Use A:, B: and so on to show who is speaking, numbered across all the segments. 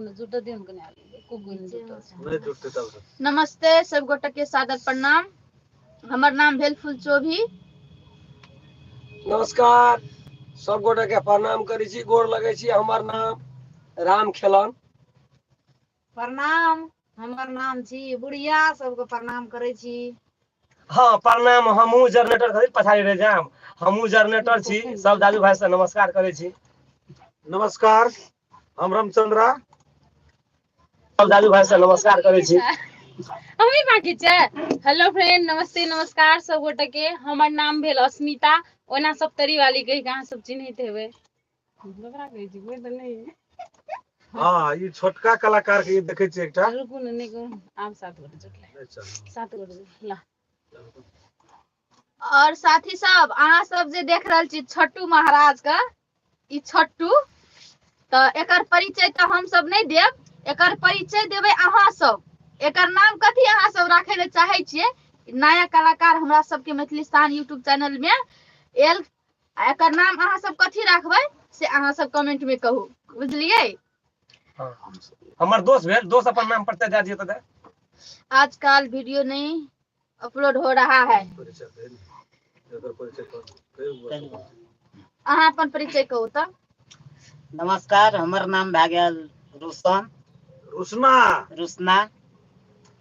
A: जुटऽ दियौ ने कनि आदमी, एको गो नहि जुटल छै।
B: नहि जुटतै तब से।
C: नमस्ते सब गोटे के सादर प्रणाम। हमर नाम भेल फुलचोभी।
D: नमस्कार, सब गोटे के प्रणाम करै छी, गोर लगै छी। हमर नाम राम खेलन।
E: प्रणाम, हमर नाम छी बुढ़िया, सबके प्रणाम करै छी।
F: हाँ प्रणाम, हमहूँ जनरेटर खरीद पछाड़ी रहि जाम, हमहूँ जनरेटर छी। सब दादू भाई से नमस्कार करै छी।
B: नमस्कार, हम रामचंद्रा।
F: सब दादू भाई से नमस्कार करै छी।
A: हमी बाकी छै। हेलो फ्रेंड, नमस्ते नमस्कार सब गोटे के। हमर नाम भेल अस्मिता, ओना सप्तरी वाली कहि के अहाँ सब चिन्हैत हेबै। ककरा कहै छी? कोइ तऽ नहि।
B: हाँ, ई छोटका कलाकार के देखै छी एकटा।
A: रुकू ने, नहि कहू। आब 7 गोटे जुटलै।
B: नहि चलू।
A: 7 गोटे जुटलै। ला।
C: और साथी सब, अहाँ सब जे देख रहल छी छोटू महाराज के, ई छोटू, तऽ एकर परिचय तऽ हम सब नहि देब, एकर परिचय देबै अहाँ सब। एकर नाम कथी अहाँ सब राखै लए चाहै छियै? नया कलाकार हमरा सबके मैथिली स्थान यूट्यूब चैनल में एल, आ एकर नाम अहाँ सब कथी राखबै से अहाँ सब कमेंट में कहू, बुझलियै?
F: हाँ। हमर दोस्त भेल, दोस्त अपन नाम पर दए दियौ तऽ दए।
C: आजकल वीडियो नहीं अपलोड हो रहा है।
B: परिचय भेल। एकर परिचय कहू।
C: अहाँ अपन परिचय कहू तऽ।
G: नमस्कार, हमर नाम भए गेल रोशन।
B: रोशना।
G: रोशना,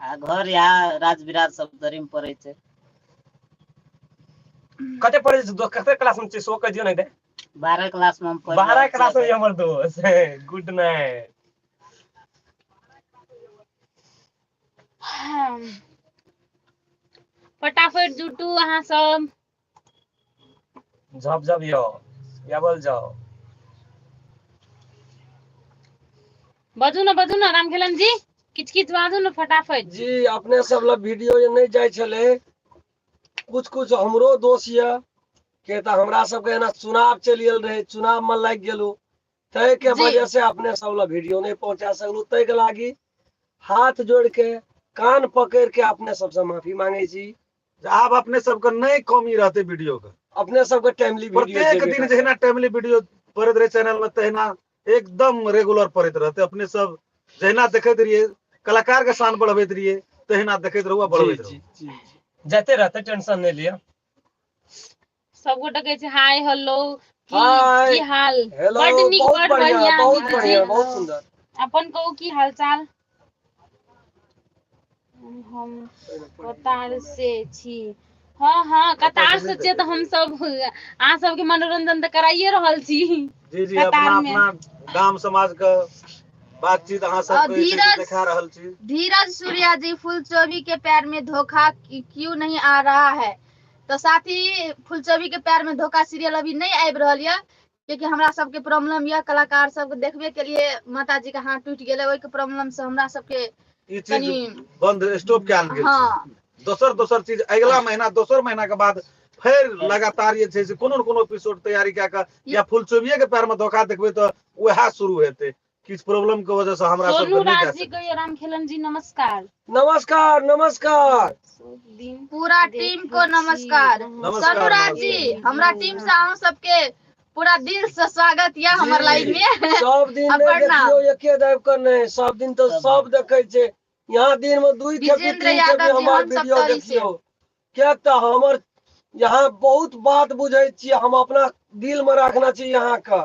G: आ घर यहाँ राजविराज सप्तरी में पड़ै छै।
F: कते पढ़ै छै दोस्त, कते क्लास में छै सो कह दियौ ने।
G: 12 क्लास में हम पढ़ि
F: 12
G: रहल
F: क्लास में
G: छियै।
F: हमर दोस्त। Good night.
A: फटाफट जुटू अहाँ सब।
F: झप झप यौ, याबल जाओ।
A: बाजू ना, बाजू ना रामखेलन जी, किछ किछ बाजू ना फटाफट।
D: जी, अपने सब लग वीडियो जे नहीं जाय छले, कुछ कुछ हमरो दोष ये के तऽ हमरा सबके एना चुनाव चलि गेल रहे, चुनाव में लागि गेलू, तै के
C: जी।
D: वजह से अपने सब लग वीडियो नहीं पहुंचा सकलू। तै के लागी हाथ जोड़ के कान पकड़ के अपने सबसे माफी मांगे छी।
B: आब अपने सबके नहीं कमी रहते वीडियो के,
D: अपने सबके टाइमली वीडियो
B: प्रत्येक
D: जेबे
B: दिन
D: करतै।
B: जहिना टाइमली वीडियो पड़ैत रहे चैनल में तहिना एकदम रेगुलर पड़ैत रहते। अपने सब जहिना देखैत रहिए कलाकार के शान बढ़बैत रहिए तहिना देखैत रहू आ बढ़बैत रहू।
D: जी, जी, जी।
F: जाते रहते, टेंशन नहीं लिया।
A: सब गोटे कहै छै हाय हेलो,
D: हाय,
A: की हाल?
D: हेलो,
A: बड नीक,
D: बहुत
A: बड
D: बढ़िया,
A: बढ़िया,
D: बहुत
A: नीक
D: बढ़िया,
A: जी।
D: बहुत सुंदर।
A: अपन कहू की हाल चाल? हम कतार से छी। हाँ हाँ, कतार से छियै तऽ हम सब अहाँ सबके मनोरंजन तऽ कराइए रहल छी।
B: जी जी,
A: कतार
B: अपना
A: में।
B: अपना गाम समाज के बातचीत अहाँ
C: और
B: सबके जे छै से
C: धीरज
B: देखा रहल छी।
C: धीरज सूर्या जी, फुलचोभी के पैर में धोखा क्यों नहीं आ रहा है? तो साथी, फुलचोभी के पैर में धोखा सीरियल अभी नहीं आबि रहल ये, क्योंकि हमरा सबके प्रॉब्लम ये, कलाकार सबके देखबे के लिए माता जी के हाथ टूटि गेलै, ओहिके प्रॉब्लम से हमरा सबके
B: ई चीज
C: कनी
B: बंद स्टॉप कयल गेल छै।
C: हाँ।
B: दोसर दोसर चीज अगिला महीना दोसर महीना के बाद फेर लगातार जे छै से कोनो न कोनो एपिसोड तैयारी कए के या फुलचोबिये के पैर में धोखा देखबै तऽ वएह शुरू हेतै। किछु प्रॉब्लम के वजह से हमरा सबके
A: सोनू
B: नहि
A: राज
B: जा
A: जी
B: सकै।
A: कहियो रामखेलन जी नमस्कार।
D: नमस्कार नमस्कार।
A: सब दिन
C: पूरा टीम को
A: देखै छी
C: नमस्कार।
A: अहाँ
B: नमस्कार,
C: सोनू राज
B: नमस्कार।
C: जी, हमरा टीम से अहाँ सबके पूरा दिल से स्वागत यऽ हमर
D: जी,
C: लाइव में।
D: सब दिन
C: आ
D: नहि
C: प्रणाम।
D: देखियौ एके दाबि कऽ नहि, सब दिन तऽ सब देखै छै। यहाँ दिन में 2 खेपी
C: विजेंद्र
D: 3 खेपी
C: यादव जी,
D: हमर
C: हम सब
D: वीडियो
C: तरी से।
D: देखियौ, किएक तऽ हमर यहाँ बहुत बात बुझै छियै, हम अपना दिल में रखना छी यहाँ के।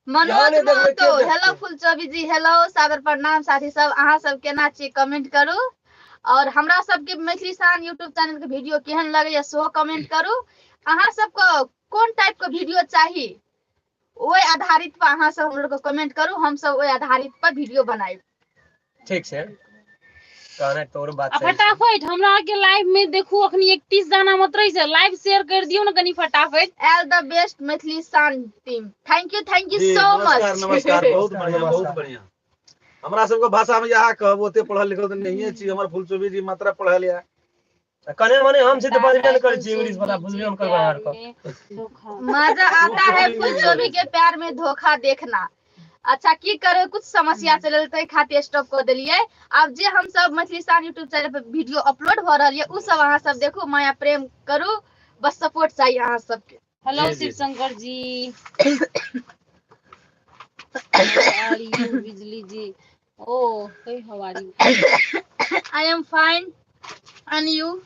C: मनोज
D: यहाँ नहि देखबै, के
C: महतो,
D: देखतै?
C: हेलो फुलचोभी जी, हेलो, सादर प्रणाम साथी सब, अहाँ सब केना छी कमेंट करू, और हमरा सबके मैथिली शान यूट्यूब चैनल के वीडियो केहन लगैया सेहो कमेंट करू। अहाँ सबके कोन टाइप के वीडियो चाही ओहि आधारित पर अहाँ सब हमरो के कमेंट करू, हम सब ओहि आधारित पर वीडियो बनाएब।
F: ठीक छै, कहने तोर बात
A: आ
F: सही छै।
A: फटाफट हमरा के लाइव में देखू, अखनी 31 जाना मात्र छै, लाइव शेयर कर दियौ ने कनी फटाफट।
C: All the best Maithili Shaan team, thank you, thank you
B: ji,
C: so
B: नमस्कार,
C: मच।
B: नमस्कार, बहुत बढ़िया, बहुत
F: नमस्कार।
B: बढ़िया। हमरा सबके भाषा में इएह कहब, ओते पढ़ल लिखल तऽ नहिये छी, हमर फुलचोभी जी मात्रा पढ़ल ये।
F: कने मने हम छी तऽ बजबे नहि करै छी इंग्लिश वाला, बुझबे हम करबै अहाँ आरके।
C: मजा आता है फुलचोभी के प्यार में धोखा देखना। अच्छा की करे, कुछ समस्या चलल तै खातिर स्टॉप कऽ देलियै। आब जे हम सब मैथिली शान यूट्यूब चैनल पर वीडियो अपलोड भऽ रहल ये उ सब अहाँ सब देखू, माया प्रेम करू, बस सपोर्ट चाहिए अहाँ सबके।
A: हेलो
B: जी, जी,
A: Shiv Shankar ji. How are you, Bijli ji? Oh, hey, how are you?
C: I am fine and you?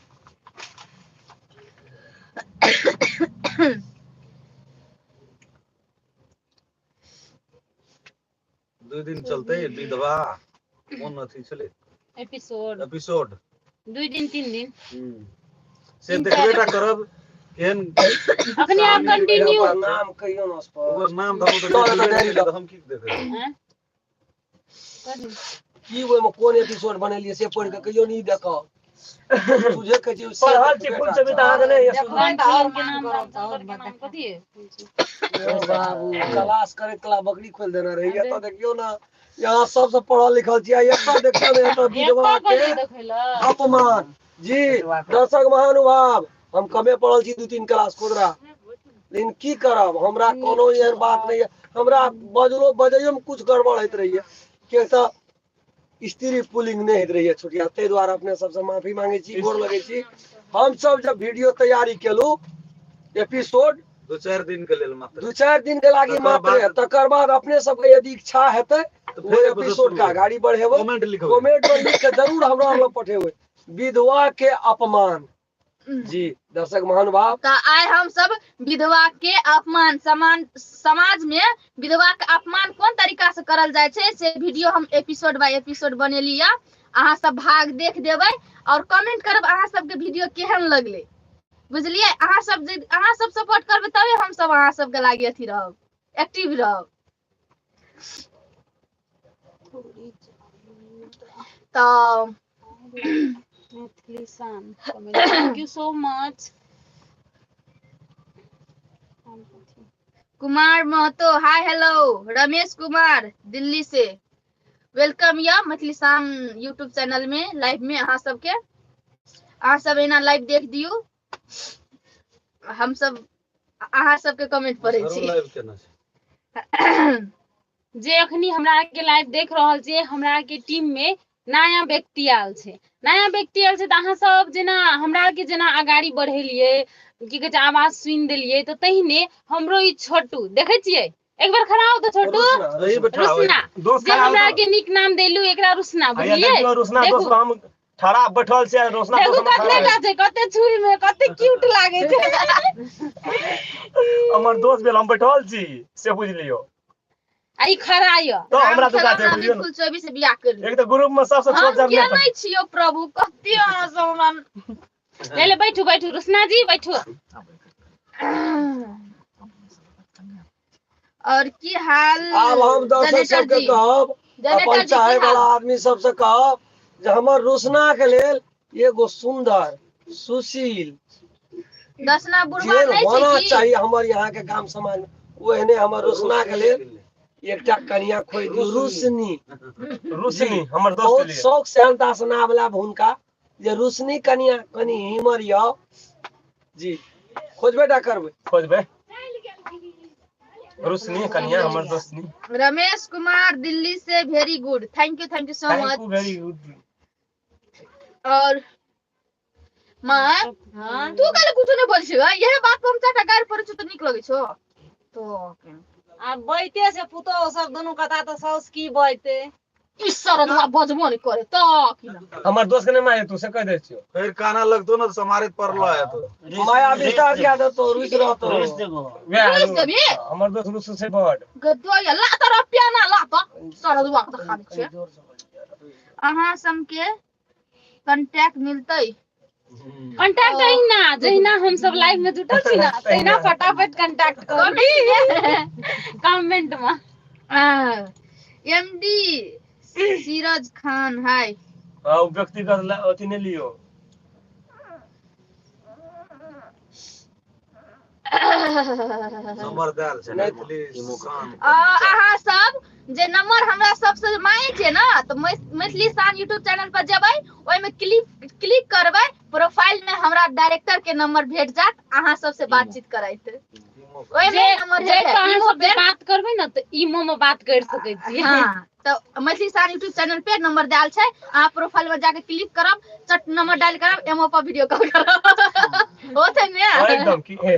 B: 2 दिन चलते विधवा कोन अथी छलै
A: एपिसोड
B: एपिसोड
A: 2 दिन 3 दिन
B: से देखबे टा करब केहन।
A: अखनी आप कंटिन्यू
D: ओकर नाम कहियो न स्पष्ट।
B: ओकर नाम धरू
D: तऽ
B: तऽ
D: डायरी
B: देखबे नहि, हम की देखबै?
A: हैं? कथी?
D: की ओहिमे कोन एपिसोड बनेलियै से पढ़ि कऽ कहियो नहि देखब। तुझे कहै छियौ से
F: पढ़ल छी
D: देखबे
F: फुल
D: टा
F: चौबी तऽ अहाँके नहि
E: देखबै
F: यऽ।
E: तऽ आओर
A: के
E: मान
A: नाम
E: करब तऽ आओर
A: के नाम
E: बतायब।
A: कथी है?
D: ओ बाबू क्लास करैत कला बकरी खोलि देने रहैया तऽ देखियौ ने, यहाँ सबसँ पढ़ल लिखल छियै, एतऽ देखियौ ने, एतऽ विधवा
A: एतऽ
D: के
A: कहलियै देखै लए।
D: अपमान। जी दर्शक महानुभाव, हम कमे पढ़ल छी, 2-3 क्लास खुदरा, लेकिन की करब, हमरा कोनो एहन बात नहि यऽ। हमरा बजलो बजैयोमे कुछ गड़बड़ होइत रहैया, किएक तऽ स्त्री पुलिंग नहि होइत रहैया छोटिया, ताहि दुआरे अपने सबसँ माफी मांगै छी, गोर लगै छी। हमसब जब वीडियो तैयारी केलहुँ एपिसोड
B: 2-4 दिन के लेल मात्र,
D: 2-4 दिन के लागी
B: तकर
D: मात्र,
B: बाद-
D: तकर बाद अपने सबके यदि इच्छा हेतै
B: तऽ
D: ओ
B: फेर
D: एपिसोड के अगाड़ी बढ़ेबै।
B: कमेंट लिखबै,
D: कमेंट पर लिख के जरूर हमरा लग पठेबै विधवा के अपमान। जी दर्शक महानुभाव,
C: तऽ आइ हम सब विधवा के अपमान, समान समाज में विधवा के अपमान कोन तरीका से करल जाइ छै से वीडियो हम एपिसोड बाय एपिसोड बनेली या। अहाँ सब भाग देख देबै और कमेंट करब अहाँ सबके वीडियो केहन लगलै, बुझलियै? अहाँ सब जे अहाँ सब सपोर्ट करबै तबे हम सब अहाँ सबके लागी अथी रहब, एक्टिव रहब। तऽ
A: मैथिली शान, thank you so much.
C: Kumar Mahato hi hello, Ramesh Kumar Delhi Se welcome या मैथिली शान यूट्यूब चैनल में लाइव में। अहाँ सबके अहाँ सब एना लाइव देख दियौ, हम सब अहाँ सबके कमेंट पढ़ै छी।
B: लाइव केना छै?
A: जे अखनी हमरा के लाइव देख रहल छै, हमरा के टीम में नया व्यक्ति आयल छै, नया व्यक्ति आयल छै, तऽ अहाँ सब जेना हमरा के जेना अगाड़ी बढ़ेलियै, की कहै छै, आवाज सुनि देलियै, तऽ तहिने हमरो ई छोटू देखै छियै, एक बार खड़ा हो तऽ छोटू
B: यही बैठा हो।
A: रुसना
F: दोस्त
A: जे
F: खड़ा
A: हमरा
F: हो
A: के नीक नाम देलू एकरा रुसना,
F: हैया
A: बुझलियै?
F: देखियौ रोशना
A: देखू।
F: दोस्त, हम ठड़ा बैठल छियै, रोशना
A: देखू
F: दोस्त हमर
A: कतने
F: ठड़ा
A: टा छै, कते छुरी में कते क्यूट लागे छै।
F: हमर दोस्त भेल, हम बैठल छी से बुझि लियौ।
A: आ ई खड़ा यऽ।
F: तऽ हमरा दुका छै, बुझियौ ने।
C: फुल चौबी से बियाह कर
F: एक तऽ ग्रुप में सबसँ
C: हम
F: छोट
C: के
F: जनरेटर
C: नहि छियौ प्रभु, कते अहाँ सब हमरा
A: ले ले बैठू बैठू रुसना जी बैठू।
C: और की हाल
D: आब हम दर्शक
C: जनरेटर
D: सबके
C: जी?
D: कहब,
C: जनरेटर
D: अपन
C: जी की
D: चाहे
C: हाल?
D: वाला आदमी सबसे कहब जे हमर रोशना के लेल एगो सुंदर सुशील
C: दसना बुढ़वा
D: जेहन
C: नहि
D: होना
C: छै की?
D: चाहिए हमर यहाँ के गाम समाज में, ओहने हमर रोशना के लेल एकटा कनिया खोजि दियौ। रुसनी,
F: रोशनी हमर दोस्त
D: बहुत
F: लिए
D: शौक सेहनता से नाम लाब हुनका जे रुसनी कनिया कनि हिमर यौ जी, खोजबे टा करबै।
F: खोजबै रोशनी कनिया हमर दोस्तनी।
C: रमेश कुमार दिल्ली से very good, thank you, thank you so
F: thank
C: much.
F: You very good.
C: और माँ
E: हाँ
C: तू काले कुछो नहीं बोल छी, यह बात पर हम चाटा गारि पड़ै छौ तऽ नीक लगै छौ तो।
E: आ बैते से पुतोह सब दुनू कथा तऽ साउस की बैते।
C: ई सरदवा बजबो नहीं करे तऽ की ना।
F: हमर दोस्त के नहि मारे तू से कह दै छियौ।
B: फेर काना लगतो ने तऽ समारे पड़लो है तो
D: माया विस्तार क्या देतो, रुसि रहतो।
G: रुसि देबो।
F: वएह
C: रुसि देबही?
F: हमर दोस्त रुसु छै बड।
C: गदुआ या ला तऽ रुपया ना ला तऽ सरदवा के देखा दै छियै। अहाँ सबके कॉन्टैक्ट मिलतै?
A: कॉन्टैक्ट अहिना जहिना हम सब लाइव में जुटल छी ना तहिना फटाफट कॉन्टैक्ट करू कमेंट में।
C: एमडी सिराज खान हाय।
F: हाँ, ओ व्यक्तिगत अथी नहि लियौ।
B: नंबर देल छै मैथिली शान।
C: अहाँ सब जे नंबर हमरा सबसे मांगे छियै ना, तऽ मैथिली शान यूट्यूब चैनल पर जेबै, ओहिमे क्लिक करबै, प्रोफाइल में हमरा डायरेक्टर के नंबर भेट जायत, अहाँ सबसे बातचीत कराइत ओहिमे
A: जे
C: नंबर
A: जे
C: भेट
A: अहाँ
C: इमो
A: सब जे
C: पे।
A: बात करबै ना तऽ इमो में बात कर सकै छी।
C: हाँ, तऽ मैथिली शान यूट्यूब चैनल पे नंबर देल छै, अहाँ प्रोफाइल में जाके क्लिक करब, चट नंबर डायल करब, एमो पर वीडियो कॉल करब, होते ने?
F: हाँ, एकदम की हे।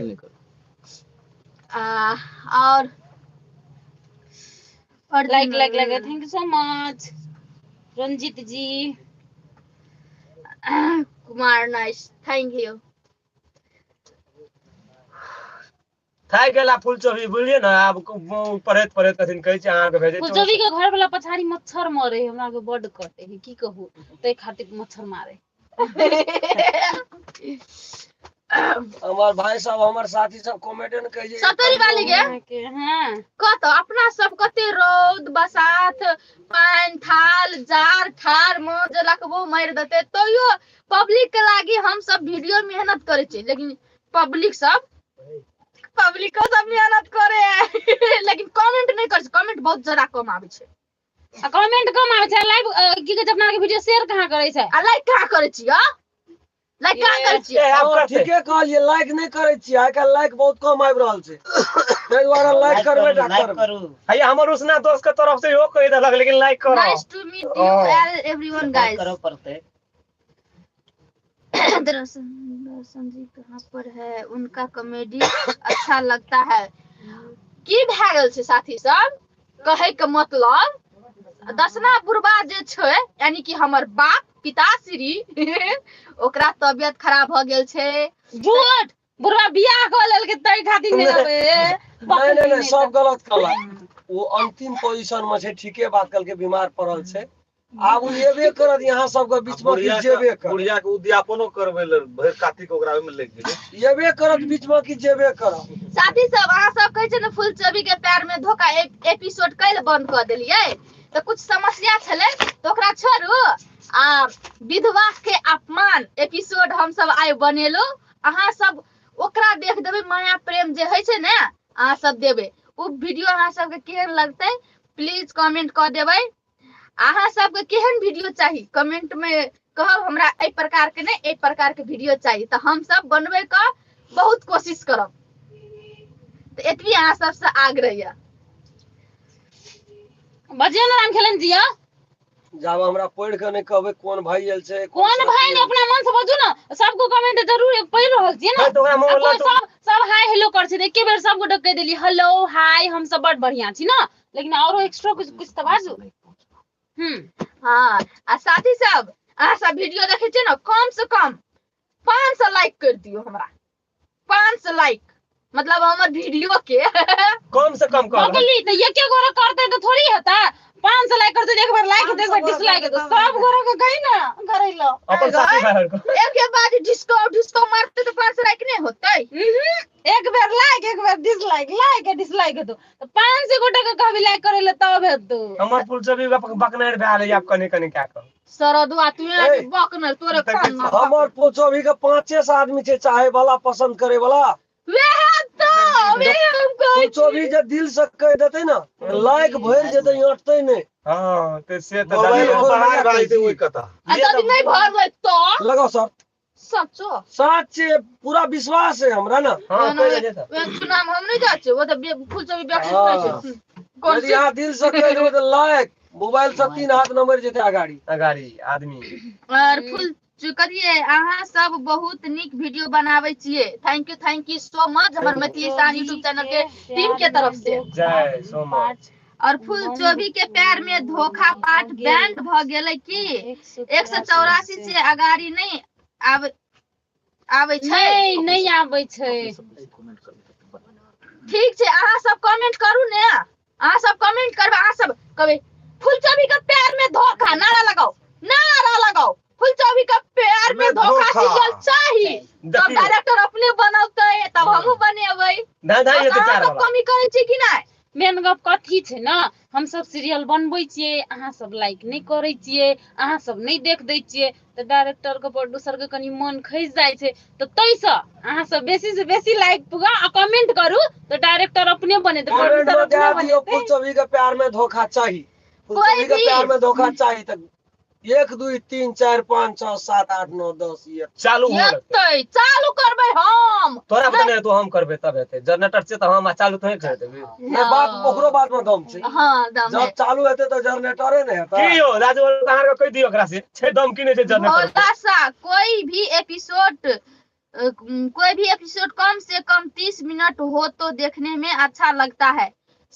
C: और
A: Like like like thank you so much Ranjit ji.
C: Kumar nice, thank you.
F: थाकि गेला फुलचोभी, बुझलियै ने? आब पढ़ैत पढ़ैत कथिन कहै छै अहाँके भेजै।
A: फुलचोभी के घर वाला पछाड़ी मच्छर मरे है, हमरा के बड्ड कटे है, की कहू, ताहि खातिर मच्छर मारे।
D: हमर भाई सब, हमर साथी सब कॉमेडियन कहै छै।
C: सतरी वाली के?
A: अहाँके हाँ।
C: कत अपना सब कते रौद बसात पानि थाल जार ठार मौज रखबो मारि देते, तैयो पब्लिक के लागी हम सब वीडियो मेहनत करे छी, लेकिन पब्लिक सब पब्लिको सब मेहनत करे है लेकिन कमेंट नहीं करे छै, कमेंट बहुत जरा कम आबै छै।
A: आ कमेंट कम आबै छै, लाइव की कहै छै, अपना के वीडियो शेयर कहाँ करै छै?
C: आ लाइक कहाँ करे छी? लाइक कहाँ करे छी?
F: आब
D: हँ,
F: करतै।
D: ठीके कहलियै, लाइक नहि करै छियै आइ काल्हि, लाइक बहुत कम आबि रहल छै, ताहि दुआरे लाइक करबै टा
G: लाइक
D: करबै।
G: करू।
F: हैया हमर उसना दोस्त के तरफ से इहो कहि देलक, लेकिन लाइक करो।
C: Nice to meet you all everyone guys.
G: करऽ पड़तै।
C: दर्शन दर्शन जी कहाँ पर है? उनका कॉमेडी अच्छा लगता है। की भए गेल छै साथी सब, कहै के मतलब दसना बुढ़बा जे छै, यानी कि हमर बाप पिताश्री, ओकरा तबियत खराब भऽ गेल छै।
A: झूठ, बुढ़वा बियाह कऽ लेलकै ताहि खातिर नहि अबै।
D: नहि नहि नहि, सब गलत कहलक। ओ अंतिम पोजीशन में छै, ठीके बात कहलकै, बीमार पड़ल छै, आब ओ एबे करत यहाँ सबके बीच में कि जेबे करत।
B: बुढ़िया के उद्यापनो करबै ले भरि कार्तिक ओकरा ओहिमे लागि गेलै।
D: एबे करत बीच में कि जेबे करत।
C: साथी सब, अहाँ सब कहै छै ने फुलचोभी के पैर में धोखा एपिसोड कैल बंद कऽ देलियै, तऽ कुछ समस्या छलै, तऽ ओकरा छोड़ू। आ विधवा के अपमान एपिसोड हम सब आइ बनेलहुँ, अहाँ सब ओकरा देख देबै, माया प्रेम जे होइ छै ने, अहाँ सब देबै ओ वीडियो। अहाँ सबके केहन लगतै प्लीज कमेंट कऽ देबै। अहाँ सबके केहन वीडियो चाही कमेंट में कहब, हमरा एहि प्रकार के नहि एहि प्रकार के वीडियो चाही, तऽ हम सब बनबै के बहुत कोशिश करब। तऽ एतबी अहाँ सबसँ आग्रह यऽ।
A: बजियौ ने राम खेलन जी।
D: जाब हमरा पढ़ि कऽ नहि कहबै कोन भाई आयल छै,
A: कोन
D: साथी
A: भाई ने
D: आयल।
A: अपना मन से बजू ने, सबको कमेंट जरूर पढ़ि रहल छियै ने।
F: तऽ ओकरा
A: आ
F: मोन
A: कोइ सब सब हाय हेलो कर छै, तऽ एके बेर सब गोटे कहि देली हेलो हाय, हम सब बड बढ़िया छी ने, लेकिन औरो एक्स्ट्रा कुछ कुछ तऽ बाजू।
C: हाँ, आ साथी सब, अहाँ सब वीडियो देखै छियै ने, कम से कम 500 लाइक कर दियौ हमरा, 500 लाइक मतलब हमर वीडियो के
F: कम से कम कर।
A: बकली तऽ एके गोरा करते तऽ थोड़ी हेतै, 500 लाइक करते तऽ एक बार लाइक हेतै, एक बार डिसलाइक हेतै, सब गोरा के कही ने करै लए।
F: अपन साथी भाई के
C: एक बाद डिस्को डिस्को मारते तऽ 500 लाइक नहि होतै।
A: एक बेर लाइक एक बेर डिसलाइक, लाइक डिसलाइक हेतौ तऽ 500 गोटे के कहबी लाइक करै लए तब हेतौ।
F: हमर फुलचोभी बकनार भए गेलै आब कनि कनि कए कऽ।
C: सरदुआ तू
D: ए,
C: बकनर तोरे कोन
D: हमर फुलचोभी के 5 सौ आदमी छै चाहे वाला, पसंद करे वाला।
C: वएह तऽ वएह हम कहै छी।
D: फुलचोभी जे दिल से कहि देतै ने, लाइक भरि जेतै, अटतै नहि।
F: हँ तऽ से तऽ
B: मोबाइल
F: जानिए।
B: बाहर भए जेतै ओहि कथा।
C: आ यदि नहि भरबै तऽ
D: लगाओ सर।
C: सचो
D: सच, पूरा विश्वास है हमरा ने।
F: हँ, कहि देलियै तऽ।
C: वएह चुनाव हम नहि जाइ छियै, ओ तऽ फुलचोभी बेवकूफ नहि छै। कोन
D: यदि अहाँ दिल से कहि देबै तऽ लाइक मोबाइल से 3 हाथ नंबर जेतै अगाड़ी।
F: अगाड़ी आदमी।
C: और फुल करिए, अहाँ सब बहुत नीक वीडियो बनाबै छियै, thank you, thank you so much हमर मैथिली शान यूट्यूब चैनल के टीम के तरफ से।
F: जय सो मच।
C: और फुल चोभी के पैर में धोखा पाठ बैंड भ गेलै की? 184 से अगाड़ी नहि आबै आबै छै।
A: नहि नहि आबै छै।
C: ठीक छै, अहाँ सब कमेंट करू ने, अहाँ सब कमेंट करबै, अहाँ सब कहबै फुलचोभी के पैर में धोखा, नारा लगाओ, नारा लगाओ, फुलचोभी के पैर में
B: में
C: धोखा
B: धोखा।
C: सीरियल चाही, तब
F: देखियौ
C: डायरेक्टर अपने बनौतै, तब हमहूँ बनेबै।
F: धाइ धाइ
C: बस
F: जेतै
C: अहाँ
F: चार
C: सब
F: वाला।
C: कमी करै छी कि नहि?
A: मेन गप कथी छै ने, हमसब सीरियल बनबै छियै, अहाँ सब लाइक नहि करै छियै, अहाँ सब नहि देख दै छियै, तऽ डायरेक्टर के प्रोड्यूसर के कनि मन खसि जाइ छै, तऽ ताहिसँ अहाँ सब बेसी से बेसी लाइक पुगा आ कमेंट करू तऽ डायरेक्टर अपने बनेतै,
D: कमेंट
A: प्रोड्यूसर
D: में
A: अपने
D: दए दियौ
A: बनेतै।
D: फुलचोभी के प्यार में धोखा चाही, फुलचोभी के
C: भी।
D: प्यार में धोखा चाही, तऽ 1 2 3 4 5 6 7 8 9 10 ये
F: चालू हो लगतै।
C: हेतै, चालू करबै हम।
F: तोरा पता नहि हेतौ, हम करबै तब हेतै। जनरेटर से तऽ हम आ चालू तोहे कर देबी।
D: नहि, बात ओकरो बात में दम छै।
C: हाँ दम
D: जब
C: है।
D: चालू हेतै तऽ जनरेटरे नहि हेतै।
F: की यौ राजू अहाँ के कहि दियौ ओकरा से छै दम की नहि छै जनरेटर के?
C: भोला सा कोई भी एपिसोड कोई भी एपिसोड कम से कम 30 मिनट हो तो देखने में अच्छा लगता है।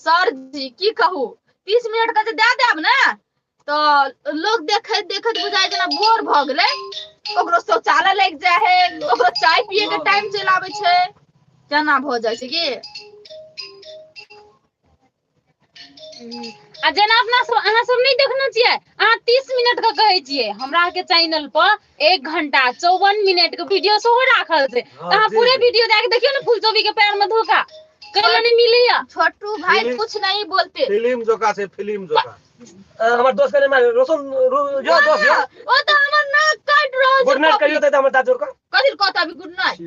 C: सर जी की कहू, 30 मिनट के जे दए देब ने तऽ लोग देखैत देखैत बुझाइ जेना बोर भऽ गेलै। ओकरो शौचालय लागि जाइ है, ओकरो चाय पिए के टाइम चलि आबै छै, केना भऽ जाइ छै की।
A: आ जेना अपना सब अहाँ सब नहि देखने छियै, अहाँ 30 मिनट के कहै छियै, हमरा के चैनल पर 1 घंटा 54 मिनट के वीडियो सेहो राखल छै। तऽ अहाँ पूरे वीडियो जाके देखियौ ने, फुलचोबी के पैर में धोखा कैला नहीं मिलैया।
C: छोटू भाई कुछ नहीं बोलते,
B: फिल्म जोका छै, फिल्म जोका।
F: हमर दोस्त के मारे रोशन यो दोस्त यो।
C: ओ तऽ हमर नाक काटि रहल छै।
F: गुड नाइट कहियो तऽ हमर दाजोर का
C: कथी कहत अभी गुड नाइट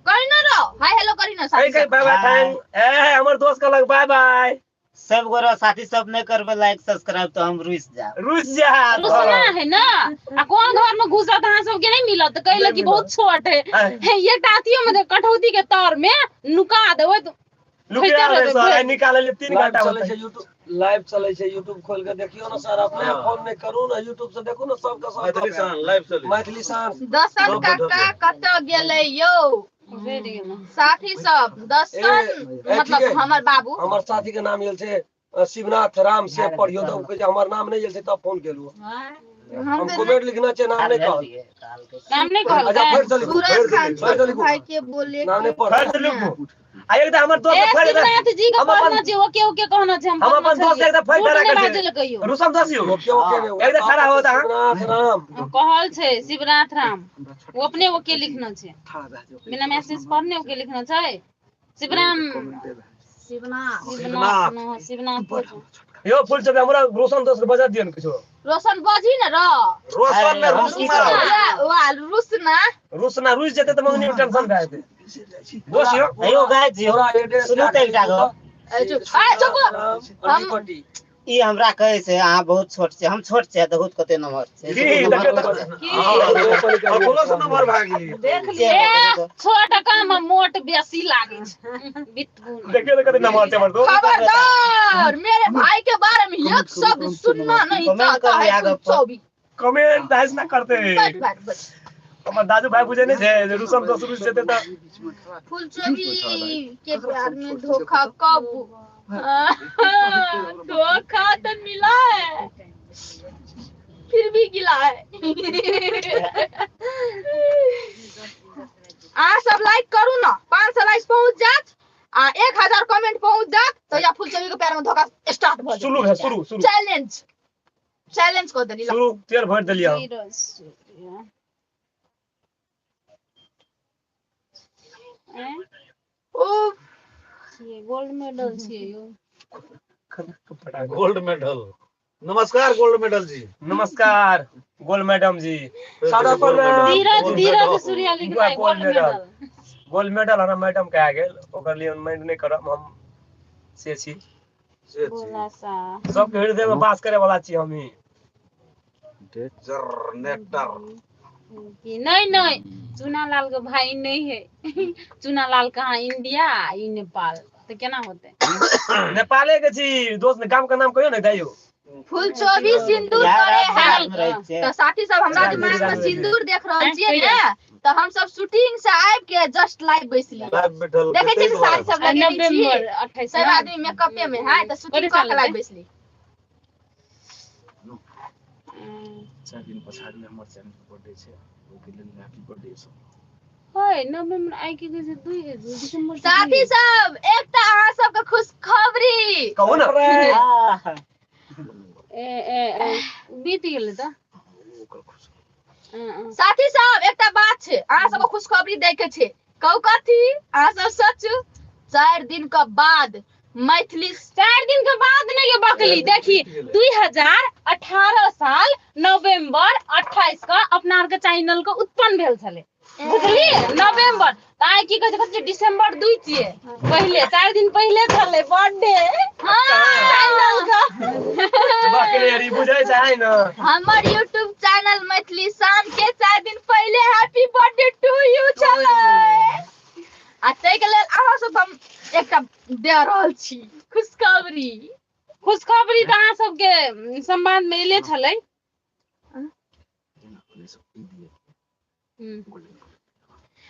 C: कही ना रहो, हाय हेलो करी ना
F: कहि कहि बाय बाय thank. ए हमर दोस्त कहलक बाय बाय।
G: सब गोरा साथी सब नहीं करबे लाइक सब्सक्राइब तो हम रुस जाब।
F: रुस जाब
A: रुसना है ना। आ कोन घर में घुसत अहाँ सबके नहीं मिलत, तऽ कहलक कि बहुत छोट है। एकटा अथियो में कटौती के तर में नुका देबै तऽ
F: लुकिया रहे सर, निकाल ले 3 घंटा
D: चलै छै यूट्यूब, लाइव चलै छै यूट्यूब खोल के देखियो ना सर, अपने फोन में करू ना, यूट्यूब से देखू ना सबके सब।
B: मैथिली शान लाइव चलै,
D: मैथिली शान।
C: दर्शन काका कतऽ गेलै यौ साथी सब? दर्शन मतलब हमर बाबू,
D: हमर साथी के नाम गेल छै शिवनाथ राम से पढ़ियो तऽ कहै छै हमर नाम नहीं गेल छै तब फोन केलु। हम कमेंट लिखना छै, नाम नहीं कहल,
A: नाम नहीं कहल।
D: अच्छा फेर से लिखू,
C: सूरज खान छोटू भाई के बोले
D: नाम नहीं पढ़,
F: फेर से लिखू। आ एकटा हमर दोस्त फेर
A: शिवनाथ जी के पढ़ना छै, ओके ओके कहना छै।
F: हम अपन दोस्त एकटा फेर खड़ा कर छै, रुसम दोस्त यौ
D: ओके ओके
F: एकटा खड़ा हो त
D: शिवनाथ राम
A: कहल छै, शिवनाथ राम वो अपने ओके लिखना छै, बिना मैसेज पढ़ने ओके लिखना छै। शिवराम
C: शिवनाथ
A: शिवनाथ शिवनाथ
F: यो फुल चबे हमरा रोशन दोस्त के बजा दियो ने किछो।
C: रोशन बजी ने र,
B: रोशन ने रुसना
C: वा रुसना
F: रुसना रुस जेते त मंगनी टेंशन भए जेते। दोस्त यो
G: अयो गाय जी सुनू त एकटा गप।
C: ए चुप ए चुप,
D: हम
G: ई हमरा कहै छै अहाँ बहुत छोट छै, हम छोट छै बहुत कते नंबर छै।
B: अपनो से नंबर भए गेली
E: देख लिए।
A: छोट कम मोट बेसी लागे छै।
F: देखियो त कते नंबर छै हमर दोस्त।
C: खबरदार मेरे भाई के बारे में एक शब्द सुनना नहीं चाहता है फुलचोबी।
F: कमेंट दाइस ना करते हमर दादू भाई बुझे नहीं छै जे रुसम दोस्त रुस जेते त
C: फुलचोबी के प्यार में धोखा कब धोखा तो मिला है फिर भी गिला है। अहाँ सब लाइक करू ना, 500 लाइक पहुंच जात आ 1000 कमेंट पहुंच जात तो या फुलचोबी के प्यार में धोखा स्टार्ट भ जात।
F: शुरू है, शुरू शुरू
C: चैलेंज चैलेंज कर देली,
F: शुरू तेल भर देलियै हम।
C: ओ
A: गोल्ड मेडल छियै यौ,
B: गोल्ड मेडल। नमस्कार गोल्ड मेडल जी।
F: नमस्कार गोल्ड मैडम जी।
D: सादा प्रणाम।
A: धीरज धीरज सूर्या लिखना है गोल्ड मेडल।
F: गोल्ड मेडल हमरा मैडम के आ गेल, ओकर लिए माइंड नहीं करब हम से छी सबके हृदय में वास करे वाला छी हम ही।
B: जनरेटर
A: नहीं नहीं चूना लाल के भाई नहीं है। चूना लाल कहाँ इंडिया ई नेपाल तो केना होते।
F: नेपाले के छी दोस्त, गाम के नाम कहियो ने दाइयो।
C: फुलचोबी सिंदूर करे है तो साथी सब हमरा दिमाग में सिंदूर देख रहल छियै ने, तो हम सब शूटिंग से आबि के जस्ट लाइव बैसली देखे छी साड़ी सब लगेने छी, सब आदमी मेकअपे में है तो शूटिंग क के लाइव बैसली।
H: 4 दिन पछाडि हमर चैनल के बर्थडे छै, ओके लेल हैप्पी बर्थडे सब।
A: होय नवंबर आइ के कहै छै 2 दिसंबर।
C: साथी सब एकटा अहाँ सबके खुशखबरी
F: कहू ना।
A: ए ए ए बीत गेलै त
C: साथी सब एकटा बात छै, अहाँ सबके खुशखबरी दै के छै। कहू कथी? अहाँ सब सोचू 4 दिन के बाद मैथिली,
A: 4 दिन के बाद नहीं के बकली देखी 2018 साल नवंबर 28 का अपना आर के चैनल के उत्पन्न भेल छले, बुझलिए? नवंबर त आइ की कहै छै दिसंबर 2 छियै, पहिले 4 दिन पहिले छलै बर्थडे चैनल का।
F: बकली अरे बुझै छै न
C: हमर यूट्यूब चैनल मैथिली शान के 4 दिन पहिले हैप्पी बर्थडे टू you छलै। आ ताहि के लेल अहाँ सब हम एकटा दे रहल छी खुशखबरी।
A: खुशखबरी तऽ अहाँ सबके संवाद में एले छलै।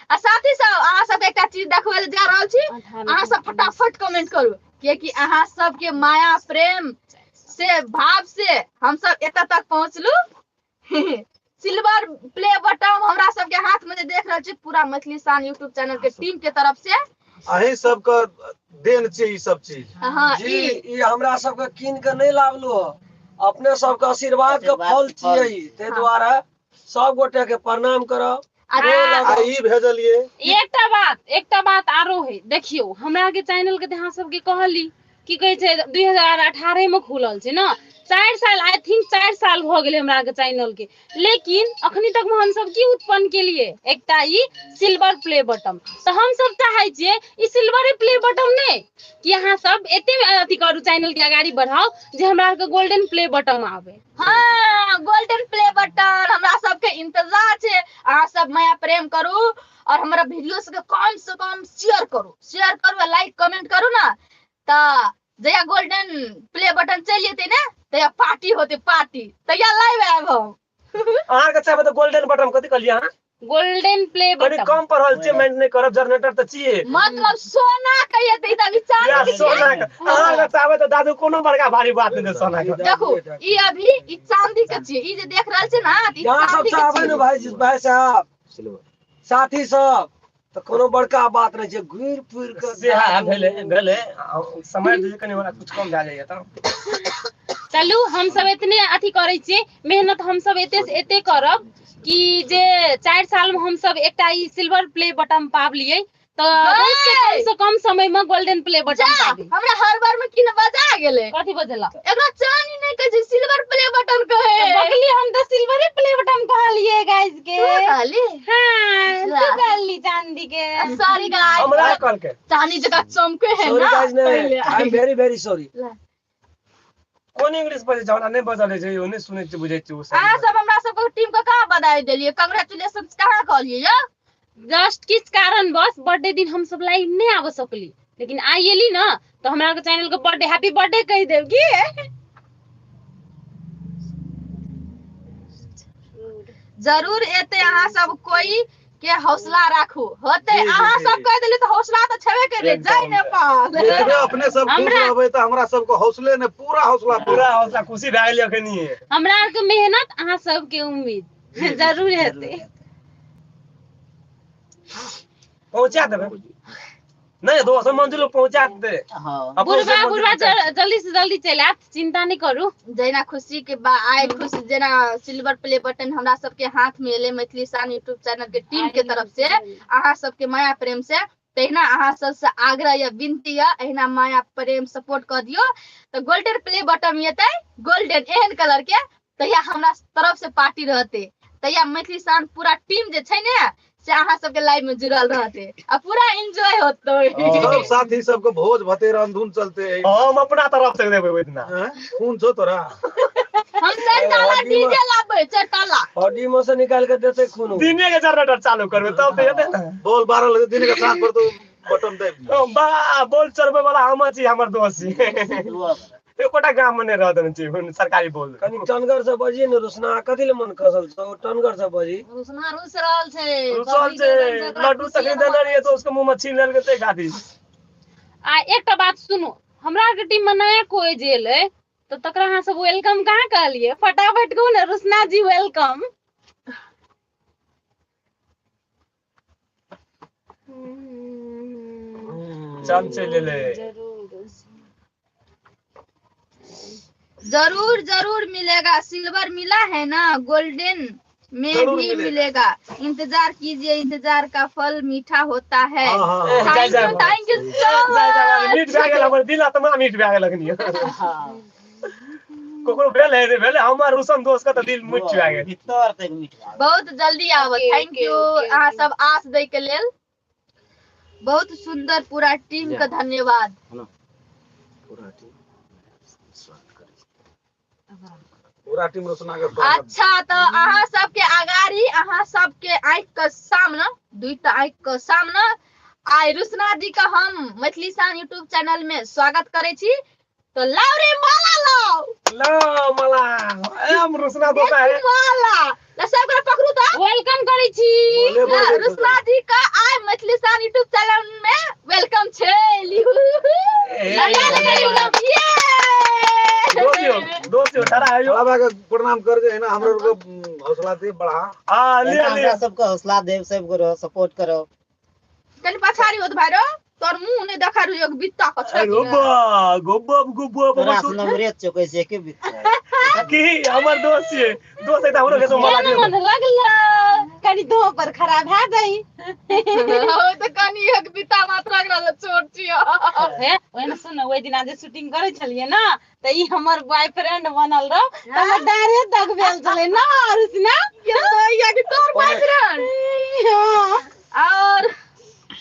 C: आ साथी सब अहाँ सबके एकटा चीज देखबै लए जा रहल छी, अहाँ सब फटाफट कमेंट करू, कियाकि अहाँ सबके माया प्रेम से भाव से हम सब एतऽ तक पहुँचलू। सिल्वर प्ले बटन हमरा सबके हाथ में जे देख रहल छी, पूरा मैथिली शान यूट्यूब चैनल के टीम के तरफ से
B: अहीं सबके देन छै ई सब चीज।
C: हाँ,
D: जी, ई हमरा सबके कीन के नहि लाबलू हँ, अपने सबके आशीर्वाद के फल छियै ई। ताहि दुआरे सब गोटे के प्रणाम करब।
B: आ ई भेजलियै।
A: एकटा बात आरो है, देखियौ हमरा के चैनल के अहाँ सबके कहली की कहै छै 2018 में खुलल छै ने, 4 साल I think 4 साल भऽ गेलै हमरा के चैनल के, लेकिन अखनी तक में हमसब की उत्पन्न केलिए एकटा ई सिल्वर प्ले बटन। तऽ हमसब चाहै छियै ई सिल्वरे प्ले बटन नहि कि अहाँ सब एते अथी करू, चैनल के अगाड़ी बढ़ाउ जे हमरा आरके गोल्डन प्ले बटन आबे।
C: हाँ, गोल्डन प्ले बटन हमरा सबके इंतजार छै। अहाँ सब माया प्रेम करू और हमरा वीडियो सबके कम से कम शेयर करू, शेयर करू आ लाइक कमेंट करू ना, तऽ जहिया गोल्डन प्ले बटन चलि जेतै ने तहिया पार्टी होतै, पार्टी तहिया लाइव आयब हम।
F: अहाँके चाहबै तऽ गोल्डन बटन कथी कहलियै अहाँ?
A: गोल्डन प्ले
F: कनि
A: बटन।
F: कम पढ़ल छियै, माइंड नहि करब, जनरेटर तऽ छियै।
C: मतलब सोना के एतै तऽ अभी चांदी
F: या
C: के छियै।
F: सोना के। अहाँके चाहबै तऽ दादू कोनो बड़का भारी बात नहि छै सोना के।
C: देखू ई अभी ई चांदी के छियै, ई जे देख रहल छियै ना, ई
D: यहाँ सब
C: चांदी के
D: चाहबै ने
C: छियै।
D: भाई भाई साहब साथी सब, तऽ कोनो बड़का बात नहि छै, घुरि फिर के
F: सेहा भेलै भेलै समय जे कनि हमरा कुछ कम भए जाइए तऽ।
A: चलू हम सब एतने अथी करै छियै, मेहनत हम सब एते से एते करब कि जे 4 साल में हम सब एकटा ई सिल्वर प्ले बटन पाबलियै, तऽ बहुत से कम से कम समय में गोल्डन प्ले बटन
C: जा,
A: पाबी।
C: हमरा हर बार में किन बजा गेलै।
A: कथी बजला?
C: एकरा चानी नहि कहै छै, सिल्वर प्ले बटन कहै।
A: बकली हम तऽ सिल्वरे प्ले बटन कहलियै गाइस के।
C: तू कहली?
A: हाँ, तू कहली चांदी के।
C: सॉरी गाइस,
F: हमरा कहलकै।
C: चांदी जकाँ चमके है
D: सॉरी
C: ना।
D: गाइस, नहीं, I am very very sorry.
F: कोन इंग्लिश बजै छै हमरा नहि बजल छै, यो नहि सुनै छियै बुझै छियै ओ सब।
C: अहाँ सब हमरा सबके टीम के कहाँ बधाई देलियै, कंग्रेचुलेशन कहाँ कहलियै यौ?
A: जस्ट किछु कारण बस बर्थडे दिन हम सब लाइव नहि आबऽ सकली, लेकिन आइ एली ना तऽ हमरा के चैनल के बर्थडे हैप्पी बर्थडे कहि देब की।
C: जरूर एते अहाँ सब कोई के हौसला राखू होते,
B: जी, जी,
C: अहाँ
B: जी।
C: सब कहि देली तऽ हौसला तऽ छेबे करै, जय नेपाल।
B: एतबे अपने सब खुश रहबै तऽ हमरा सबके हौसले ने पूरा हौसला
F: पूरा हौसला खुशी भए गेलै अखनी।
A: हमरा आरके मेहनत अहाँ सबके उम्मीद जरूर हेतै।
F: पहुँचा देबै नहीं दोस्त मंजिल पहुँचा दे।
G: हाँ।
A: बुढ़बा बुढ़बा जल्दी से जल्दी चलि आयत, चिंता नहीं करू।
C: जहिना खुशी के आइ खुश, जेना सिल्वर प्ले बटन हमरा सबके हाथ में एलै मैथिली शान यूट्यूब चैनल के टीम के तरफ से अहाँ सबके माया प्रेम से, तहिना अहाँ सबसे आग्रह या विनती या एहिना माया प्रेम सपोर्ट कऽ दियौ तऽ गोल्डन प्ले बटन एतै, गोल्डन एहन कलर के, तहिया हमरा तरफ से पार्टी रहतै, तहिया मैथिली शान पूरा टीम जे छै ने से अहाँ सबके लाइव में जुड़ल रहतै आ पूरा एंजॉय होतै।
B: सब साथी सबके भोज भतेर अंधुन चलते।
F: हम अपना तरफ से देबै ओहि दिना।
B: खून छौ तोरा?
C: हम 4 ताला डीजे लाबै, 4 ताला।
D: हड्डी में से निकाल के देतै खून।
F: दिने के जनरेटर चालू करबै तब तऽ हेतै ने।
B: बोल 12 लगे दिन के साथ पर तो बटन दे।
F: बा बोल चढ़बै वाला हम छी, हमर दोस्त छी। एकोटा गाम में नहि रह देने छी सरकारी बोल।
D: कनि टनगर से बजी ने रोशना, कथी ले मन खसल छौ? टनगर से बजी।
E: रोशना रुस रहल छै।
F: रुसल छै, लड्डू तखनी देने रहियै तऽ उसके मुंह में छीन लेलकै ताहि खातिर।
A: आ एकटा बात सुनू, हमरा के टीम में नया कोई जे एलै तऽ तकरा अहाँ सब welcome कहाँ कहलियै? फटाफट कहू ने रोशना जी welcome.
F: चल चलि एलै।
C: जरूर जरूर मिलेगा, सिल्वर मिला है ना, गोल्डन में
B: जरूर
C: भी
B: मिलेगा।
C: मिलेगा, इंतजार कीजिए, इंतजार का फल मीठा होता है।
F: हाँ,
C: thank you, thank you so much.
F: मीठ भए गेल हमर दिल, आत्मा मीठ भए गेल अखनी। ककरो भेल है नहि भेल, हमर रुसन दोस्त के तऽ दिल मीठ भए गेल।
G: भीतर तक मीठ भए गेल।
C: बहुत जल्दी आबत। Thank you अहाँ सब आस दै के लेल, बहुत सुंदर पूरा टीम के धन्यवाद।
H: पूरा टीम स्वागत करै छी।
B: पूरा टीम रोशना के स्वागत।
C: अच्छा तऽ अहाँ सबके अगाड़ी, अहाँ सबके आँखि के सामने, दुईटा आँखि के सामने आइ रोशना जी के हम मैथिली शान यूट्यूब चैनल में स्वागत करै छी। तो लाओ रे माला लाओ,
F: लाओ माला, ए हम रोशना दोस्त है।
C: माला ला सब गोरा पकड़ू तो
A: welcome करै छी।
C: रोशना जी का आइ मैथिली शान यूट्यूब चैनल में welcome छै। लिहू।
F: दोस्त यौ, दोस्त यौ, ठड़ा हइयो।
B: खड़ा भए के प्रणाम कर जे एना हमरो आरके हौसला दे बढ़ा।
F: हाँ, लिअ
G: एना
F: लिअ।
G: हमरा सबके हौसला देब, सब करो, सपोर्ट करो।
C: कनि पछाड़ी होत भाई रो, तोर मुंह नहि देखा रही बित्ता के छै।
F: गोबा गोबा गोबा।
G: तोरा से नम्बरे चौकै छै के बित्ता।
F: की हमर दोस्त छियै, दोस्त एकटा हमरो के मजा
A: केहन मन लगलो कनि दो पर खड़ा भए जाई।
C: हो तऽ कनि एक बित्ता मात्रा रहल चोट छियो।
A: हे ओहिना सुन, ओहि दिना जे शूटिंग करै छलियै ना तऽ ई हमर बॉयफ्रेंड बनल रहो तऽ हमर डायरे तक भेल छलै ना आरुषि ना।
C: ये तो ये कि तोर बॉयफ्रेंड।
A: हाँ।
C: और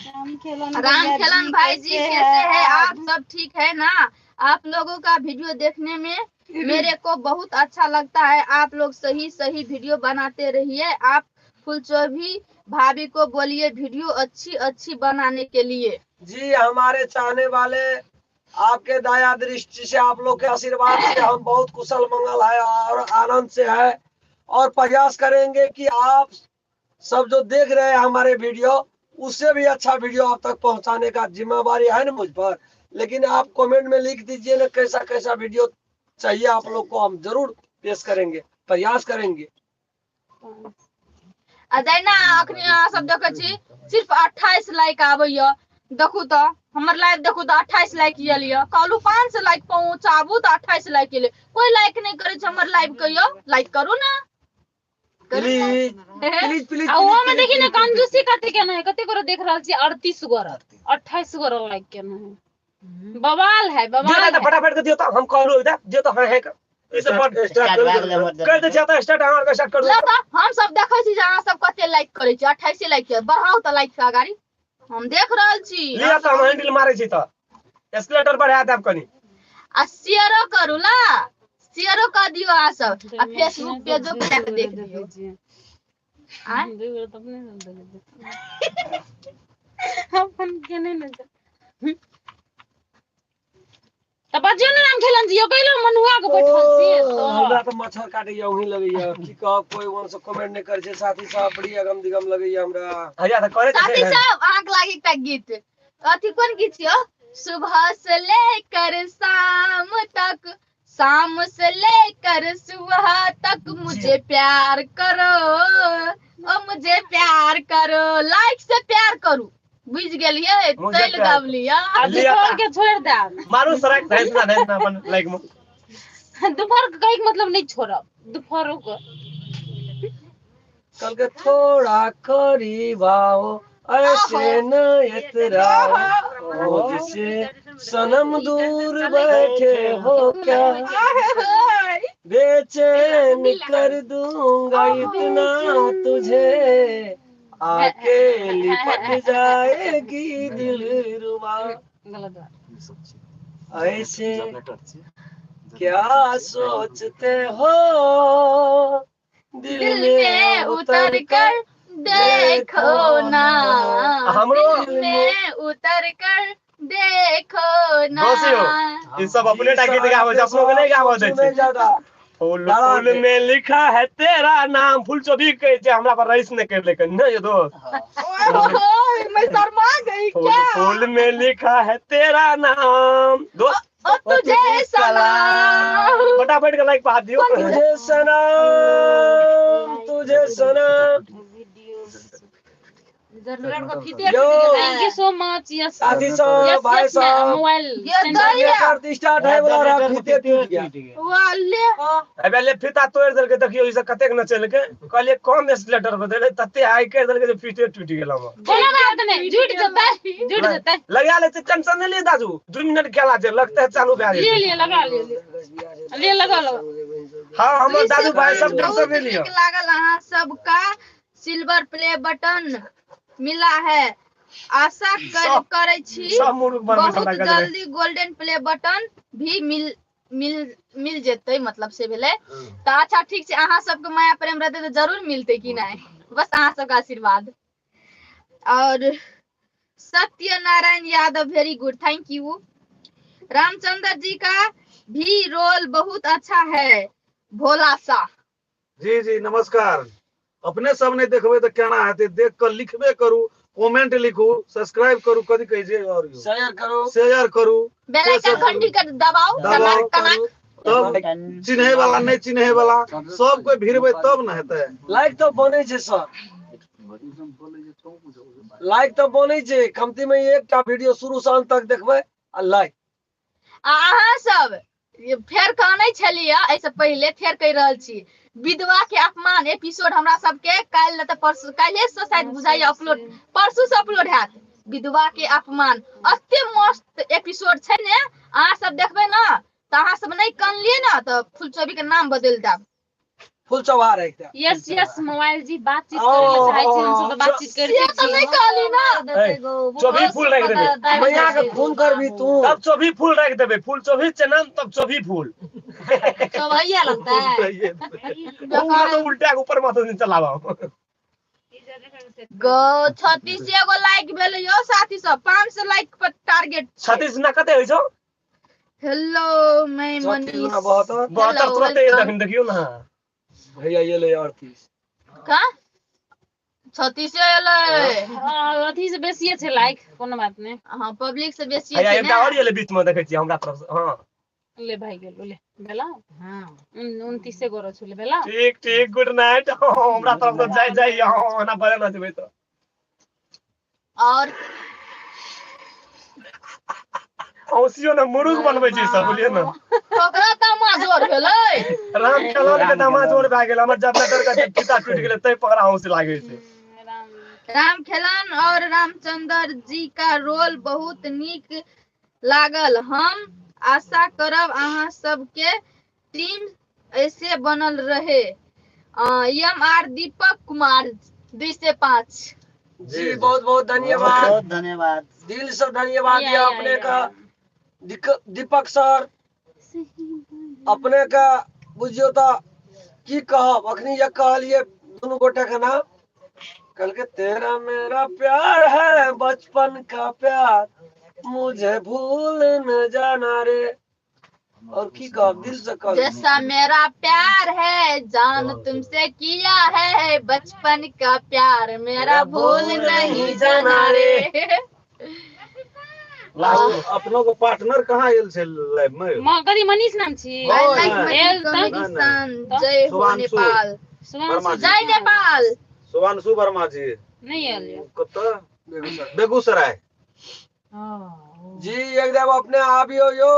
A: राम खेलन
C: राम
A: भैया
C: खेलन
A: जी
C: भाई जी
A: कैसे
C: कैसे
A: हैं
C: है
A: आप?
C: आप सब ठीक है ना? आप लोगों का वीडियो देखने में मेरे को बहुत अच्छा लगता है। आप लोग सही सही वीडियो बनाते रहिए। आप फुलचोभी भाभी को बोलिए वीडियो अच्छी अच्छी बनाने के लिए।
D: जी हमारे चाहने वाले, आपके दया दृष्टि से, आप लोग के आशीर्वाद से हम बहुत कुशल मंगल है और आनंद से है और प्रयास करेंगे कि आप सब जो देख रहे हैं हमारे वीडियो, उससे भी अच्छा वीडियो आप तक पहुंचाने का जिम्मेवारी है ना मुझ पर। लेकिन आप कमेंट में लिख दीजिए ना कैसा कैसा वीडियो चाहिए आप लोग को, हम जरूर पेश करेंगे, प्रयास करेंगे।
C: आ जहिना अखनी अहाँ सब देखै छी सिर्फ 28 लाइक आबैया। देखू तऽ हमर लाइव देखू तऽ 28 लाइक आयल यऽ। कहलू 500 लाइक पहुँचाबू तऽ 28 लाइक एलै। कोई लाइक नहि करै छै हमर लाइव के, यौ लाइक करू ना। करू ना।
D: Please please please.
A: आ ओहो में देखी ने कंजूसी कते केने है, कते गोरा देख रहल छी 38 गोरा 28 गोरा लाइक केने है। बवाल है,
F: दियौ
A: बवाल
F: ने तऽ
A: है।
F: फटाफट के दियौ तऽ हम कहलहुँ एकटा दियौ तऽ हाँ है ई सब बड
B: स्टार्ट
G: स्टार्ट भए गेलै हमर
F: कर दै छियै तऽ स्टार्ट, अहाँ आरके स्टार्ट करू।
C: लौ तऽ हम सब देखै छी जे अहाँ सब कते लाइक करै छी। 28 लाइक यऽ, बढ़ाउ तऽ लाइक के अगाड़ी। हम देख रहल छी।
F: लिअ तऽ हम हैंडल मारै छी तऽ एस्केलेटर बढ़ा देब कनि।
C: आ शेयरो करू ला, शेयरो कऽ दियौ अहाँ सब। आ फेसबुक पेजो पर जाके देख लियौ। आँय?
A: दू गोरा तऽ अपने सब देखै छी। अपन केने ने छै। तऽ बजियौ ने राम खेलन जी, यौ कैलो मनुआ के बैठल छियै
D: ओ, हमरा
A: तऽ।
D: तऽ मच्छर काटैया वहीं लगैया, की कहब, कोई वन से कमेंट नहि करै छै। साथी साहब बड़ी अगम दिगम लगैया हमरा।
F: हैया तऽ करै तऽ
C: साथी
F: छै।
C: सब अहाँके लागी एकटा गीत, अथी कोन गीत छियौ? सुबह से लेकर शाम तक, शाम से लेकर सुबह तक मुझे प्यार करो, ओ मुझे प्यार करो। लाइक से प्यार करू, बुझि गेलियै?
F: मुझे
C: चलि
F: प्यार
C: गबलियै।
A: आ
F: लिअ
A: दुपहर के छोड़ि देब।
F: मारू सड़क धैस ना धैस ना अपन लाइक मे।
A: दुपहर के कहैके मतलब नहि छोड़ब दुपहरो के।
D: कल के थोड़ा करीब आओ, ऐसे न इतराओ, मुझसे सनम दूर बैठे हो क्या, बेचैन कर दूंगा इतना तुझे, आके लिपट जाएगी दिलरुबा।
A: गलत बात।
H: ई सब छै।
D: ऐसे
H: जनरेटर छै।
D: क्या सोचते हो, दिल
C: दिल में उतर कर देखो ना,
F: हमरो
C: दिल में उतर कर देखो ना।
F: दोस्त यौ, ई सब अपने टा गीत गाबै छै, अपनो के नहि गाबऽ दै छै।
D: ज्यादा
F: फूल फूल में लिखा है तेरा नाम, फूल चोभी कहै छै हमरा पर रईस नहि कर लेकिन नहि यौ दोस्त।
C: ओए होए, मैं शर्मा गई
F: फूल
C: क्या?
F: फूल में लिखा है तेरा नाम दोस्त।
C: ओ तुझे सलाम।
F: फटाफट के लाइक पा दियौ।
D: तुझे सनम, तुझे सनम।
E: जनरेटर के फीते
D: यो।
E: टूटि गेलै।
A: Thank you so much. Yes
D: साथी सब
A: यस
D: भाई
A: यस
D: साहब
A: मोबाइल
C: ये दही
D: जनरेटर स्टार्ट है वाला रहा, फीते टूट गया।
C: वाले
F: अबे ले फीता तोड़ि देलकै, देखियौ ई सब कतेक नचेलकै। कहलियै कम एस्केलेटर पर देलै तते हाई करि देलकै जे फीते टूटि गेल हमर।
A: कोनो बात नहि, जुटि जेतै, जुटि जेतै।
F: लगा लेते टेंशन नहीं लिए दादू, 2 मिनट खेला छै लगता है चालू भए
A: लिए
F: जेतै।
A: लिए लगा लिए लिए। लिए लगा लो।
F: हाँ हमर दादू भाई सब टेंशन
C: बहुत
F: नहीं लियो।
C: नीक लागल अहाँ सबका सिल्वर प्ले बटन मिला है। आशा कर करै छी
F: सब मुर्ख बनबै
C: बहुत
F: छला गजबे।
C: जल्दी गोल्डन प्ले बटन भी मिल मिल मिल जेतै, मतलब से भेलै तऽ अच्छा ठीक छै। अहाँ सबके माया प्रेम रहतै तऽ जरूर मिलतै कि नहि, बस अहाँ सबके आशीर्वाद। और Satyanarayan Yadav very good, thank you. Ramchandra ji का भी रोल बहुत अच्छा है, भोला सा।
B: जी जी नमस्कार। अपने सब नहि देखबै तऽ केना हेतै, देख कऽ लिखबे करू, कमेंट लिखू, सब्सक्राइब करू, कथी कहै छै और
D: शेयर करो,
B: शेयर करू,
C: बेल आइकन घंटी के दबाओ,
B: दबाओ
C: कनक कनक।
B: तब चिन्है वाला नहि चिन्है वाला सब कोई भिड़बै तब ने हेतै।
D: लाइक तऽ बनै छै सर, लाइक तऽ बनै छै। कमती में एकटा वीडियो शुरू से अंत तक देखबै आ लाइक।
C: आ अहाँ सब फेर कहने छलियै एहिसँ पहिले, फेर कहि रहल छी, विधवा के अपमान एपिसोड हमरा सबके काल्हि नहि तऽ परसू, काल्हि से शायद बुझाइया अपलोड, परसू से अपलोड हैत। विधवा के अपमान एते मस्त एपिसोड छै ने, अहाँ सब देखबै ने तऽ अहाँ सब नहि कनलियै ने तऽ फुलचोबी के नाम बदलि देब,
D: फुल चौहा राखि देब।
A: यस यस मोबाइल जी, बातचीत करे ले चाहे छी, हम सब तऽ बातचीत
C: से
A: करिते
C: तऽ
A: छी।
C: नहि कहली ना।
F: चौबी फूल राखि देबै।
D: मैया के फोन करबी तू।
F: तब चौबी फूल राखि देबै, फूल चौबी छै नाम, तब चौबी फूल।
E: चौभैया लगतै।
F: उनका तो उल्टा के ऊपर माथा नहीं चलावा।
C: गो 36 गो लाइक भेलै यौ साथी सब, 500 लाइक पर टारगेट छै।
F: 36 ना कते होइ छौ?
C: हेलो मैं
D: 36
C: मनीष।
D: गुना 72।
F: 72 तुरंत
C: welcome.
F: देखिन, देखियौ ना।
D: भैया ये ले 38।
C: का 36 एलै?
A: हाँ, अथी से बेसिए छै लाइक, कोनो बात नहि।
C: हाँ, पब्लिक से बेसी
F: हैया
C: छै
F: एकटा
C: ने।
F: और एलै बीच में, देखै छियै हमरा तरफ से। हाँ
A: ले भाई गेलो, ले भेला।
E: हाँ।
A: 29 गो छलै भेला।
F: ठीक ठीक, गुड नाइट। हमरा तरफ से जाय जाय, हाँ ओना बजे ना जेबै तऽ।
C: और
F: औसियो ने मुरुख बनबै छै सब, बुझलियै ने।
C: ककरा तामा जोर भेलै?
F: राम खेलौन के दामा जोर भए गेल, हमर जनरेटर के फीता टूटि गेलै तै पकड़ा हौस लागै छै।
A: राम
C: राम खेलन और रामचंद्र जी का रोल बहुत नीक लागल। हम आशा करब अहाँ सबके टीम ऐसे बनल रहे। एम आर दीपक कुमार 2 से 5।
D: जी बहुत बहुत धन्यवाद,
G: बहुत धन्यवाद,
D: दिल से धन्यवाद
A: या,
D: यह
A: या,
D: अपने
A: या।
D: का दीपक सर, अपने का बुझियो तऽ की कहब। अखनी ये कहलिए दुनू गोटे के नाम, कहलके तेरा मेरा प्यार है बचपन का प्यार, मुझे भूल न जाना रे। और की कहब, दिल से कहब।
C: जैसा मेरा प्यार है जान तुमसे किया है, बचपन का प्यार मेरा भूल नहीं जाना रे।
F: लास्ट
B: अपनो के पार्टनर कहाँ आयल छै लाइव में?
A: कथी मनीष नाम छी?
C: I like
B: नहीं,
C: मैथिली
A: नहीं,
C: कॉमेडी
B: नहीं।
C: सन। जय हो
B: शुभांशु।
C: नेपाल,
A: सुभांशु
C: जय नेपाल।
B: सुभांशु वर्मा जी
A: नहि आयल यौ।
B: कतऽ? बेगूसराय।
D: जी एकदम अपने आबियो यो।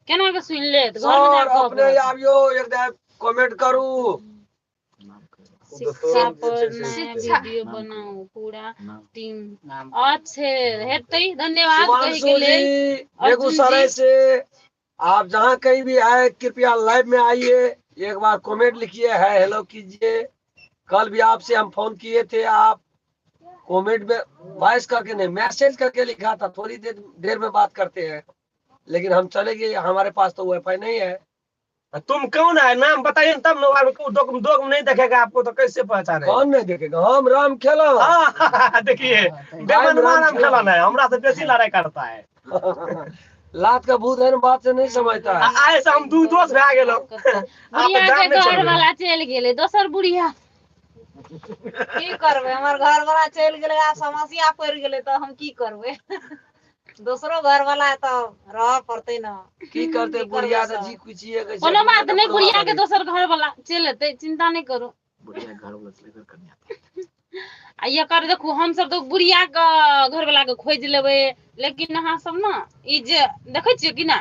A: केना के सुनि लेत घर में
D: सर
A: जा कऽ
D: अपने आबियो, एकदम कमेंट करू।
A: शिक्षा पर नया
C: शिक्षा।
A: वीडियो बनाऊ पूरा टीम।
G: नाम
A: अच्छे हेतै, धन्यवाद कहै
D: सुभांशु
A: के लेल।
D: जी
A: अर्जुन
D: बेगूसराय
A: जी।
D: से, आप जहाँ कहीं भी आए कृपया लाइव में आइए, एक बार कमेंट लिखिए, है हेलो कीजिए। कल भी आपसे हम फोन किए थे, आप कमेंट में वॉइस करके नहीं मैसेज करके लिखा था, थोड़ी देर देर में बात करते हैं, लेकिन हम चले गए, हमारे पास तो वाईफाई नहीं है।
F: तुम कौन है, नाम बताइए न तब न। डोग डोग नहीं देखेगा आपको तो कैसे पहचाने?
D: कौन नहीं देखेगा, हम राम खेला।
F: हाँ, देखिए बेमनवा राम खेलौना है, हमरा से बेसी लड़ाई करता है।
D: लात का भूत है ना, बात से नहीं समझता है।
F: आए से हम दू दोस्त भए गेलो।
A: बुढ़िया के
F: जान नहि
A: घर
F: छोड़बै।
A: वाला चलि गेलै, दोसर बुढ़िया।
E: की करबै, हमर घर वाला चलि गेलै, आब समस्या पड़ि गेलै तऽ हम की करबै? दोसरो घर वाला तऽ रहऽ पड़तै ने।
D: की करते
E: की करबै
D: बुढ़िया तऽ
E: सब?
D: जी कुचिए के छै,
A: कोनो बात नहि, बुढ़िया के
D: बुढ़िया
A: दोसर घर वाला चलि एतै, चिंता नहि करू।
H: बुढ़िया घर वाला चले गेल कन्या।
A: आ एकर देखू, हमसब तऽ बुढ़िया के घर वाला के खोजि लेबै, लेकिन अहाँ सब ने ई जे देखै छियै कि ना?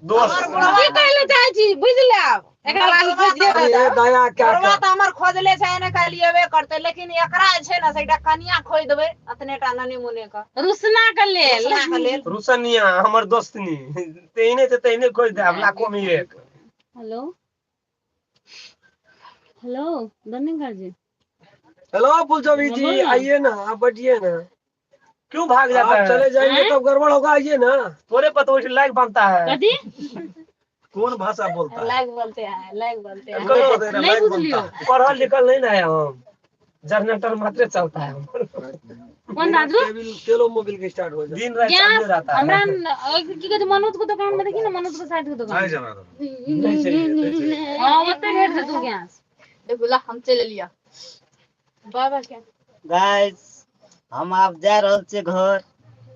F: दोस्त
E: हमर बुढ़वा
A: की कहै लए चाहै छी बुझि लेब, एकरा लागी खोजि देबै।
D: अरे दया क्या
E: बुढ़वा
D: कर
E: तऽ हमर खोजले छै, एने खाली एबे करतै, लेकिन एकरा जे छै ने से एकटा कनिया खोजि देबै अतने टा ननी मुने के
A: रुसना के लेल।
E: रोसना के लेल।
F: रुसनिया हमर दोस्तनी तेहने छै, तेहने खोजि देब लाखों में एक।
A: हेलो हेलो धन्यवाद जी।
D: हेलो फुलचौबी जी,
A: बोलो ना।
D: आइए ना, आप बैठिए ना।
F: क्यों भाग जाता
D: आप
F: है?
D: चले जाएंगे
A: हैं?
D: तब गड़बड़ होगा, आइए ना।
F: तोरे पर तो लाइक बनता है।
A: कथी?
B: कोन भाषा बोलता है?
E: लाइक बोलते हैं, लाइक बोलते हैं।
F: करो।
B: तेरा
A: नहीं
B: लाइक
A: बुझलियो।
B: बनता है।
F: पढ़ल लिखल नहीं ना है हम, जनरेटर मात्रे चलता है हमर।
A: कोन दादू?
D: टेबिल तेलो मोबिल के स्टार्ट हो जाए।
F: दिन रात
A: गैस
F: चलते रहता
A: हमरा
F: है।
A: की कहै छै मनोज के दुकान में देखी ना, मनोज के साइड के दुकान।
B: नहीं जाना था।
F: नहीं चाहिए, नहीं चाहिए।
A: हाँ, ओते भेट जेतौ गैस।
C: देखू ला हम चलि एलियै।
A: बाबा के
G: गाइस, हम आब जा रहल छियै घर,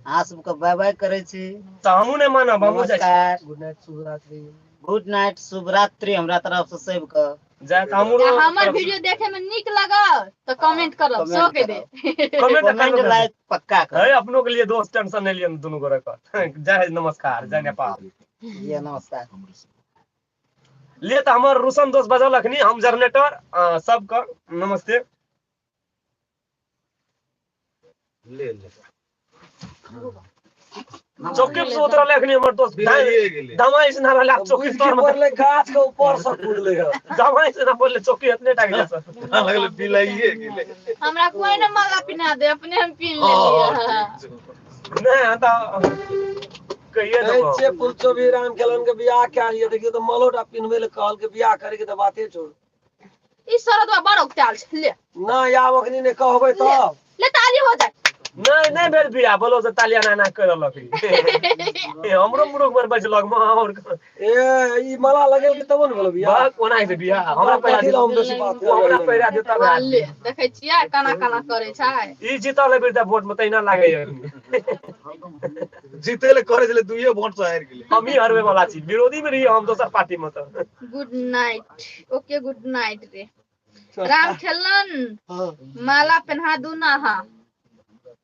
G: अहाँ सबके बाय बाय करै छी।
F: तऽ हमहूँ नहि मानब, हमहूँ जाइ छी।
G: नमस्कार।
D: गुड नाइट, शुभ रात्रि।
G: गुड नाइट, शुभ रात्रि हमरा तरफ से सबके।
F: जाय तऽ हमरो
C: हमर वीडियो देखे में नीक लगल तऽ कमेंट करब, सो के दे।
F: कमेंट
G: कमेंट लाइक पक्का करब।
F: है अपनो के लिए दोस्त टेंशन नहीं लियन दुनू गोरे के। जय नमस्कार, जय नेपाल।
G: जी नमस्कार।
F: लिए तऽ हमर रुसम दोस्त बजल अखनी, हम जनरेटर सबके नमस्ते।
B: ले ले
F: चौकी पर उतरल अखनी हमर दोस्त दमाई से ना रहल, चौकी तर में
D: पड़ले, गाछ के ऊपर से कूदले है।
F: दमाई से ना पड़ले, चौकी एतने टा गेल सर।
B: लगले बिलाइए गेलै।
C: हमरा कोई न माला पिना दे, अपने हम पीन लेलियै।
F: नहीं तऽ कहिए
D: कहै छियै फुलचोभी राम खेलन के बियाह कए लियै, देखियौ तऽ मलोटा पिन्हबै लए कहल के बियाह करे के तऽ बाते छोड़।
C: ई शरदवा बड़ औकताल छै, ले
D: ना आब अखनी नहि कहबै तब
C: ले ताली हो जाए।
F: नहीं नहीं भेल बियाह, बोलो से तालिया ना ना कर रहलक। हमरो मुरुख पर बजलक और
D: ए ई माला लगेल के तब ने भेल बियाह।
F: बात कोना हेतै बियाह, हमरा पहिरा
D: कथी लए हम बेसी बात
F: हमरा पहिरा देता।
C: ले देखै छियै केना केना करै छै।
F: ई जीतल है बिरता वोट में तहिना लागैया।
B: जीते ले करे छलै, दुइये वोट से हारि गेलै।
F: हम ही हरबै वाला छी, विरोधी में रहियै हम दोसर पार्टी में तऽ।
C: Good night, okay good night रे राम खेलन। माला पहना दू ना। हाँ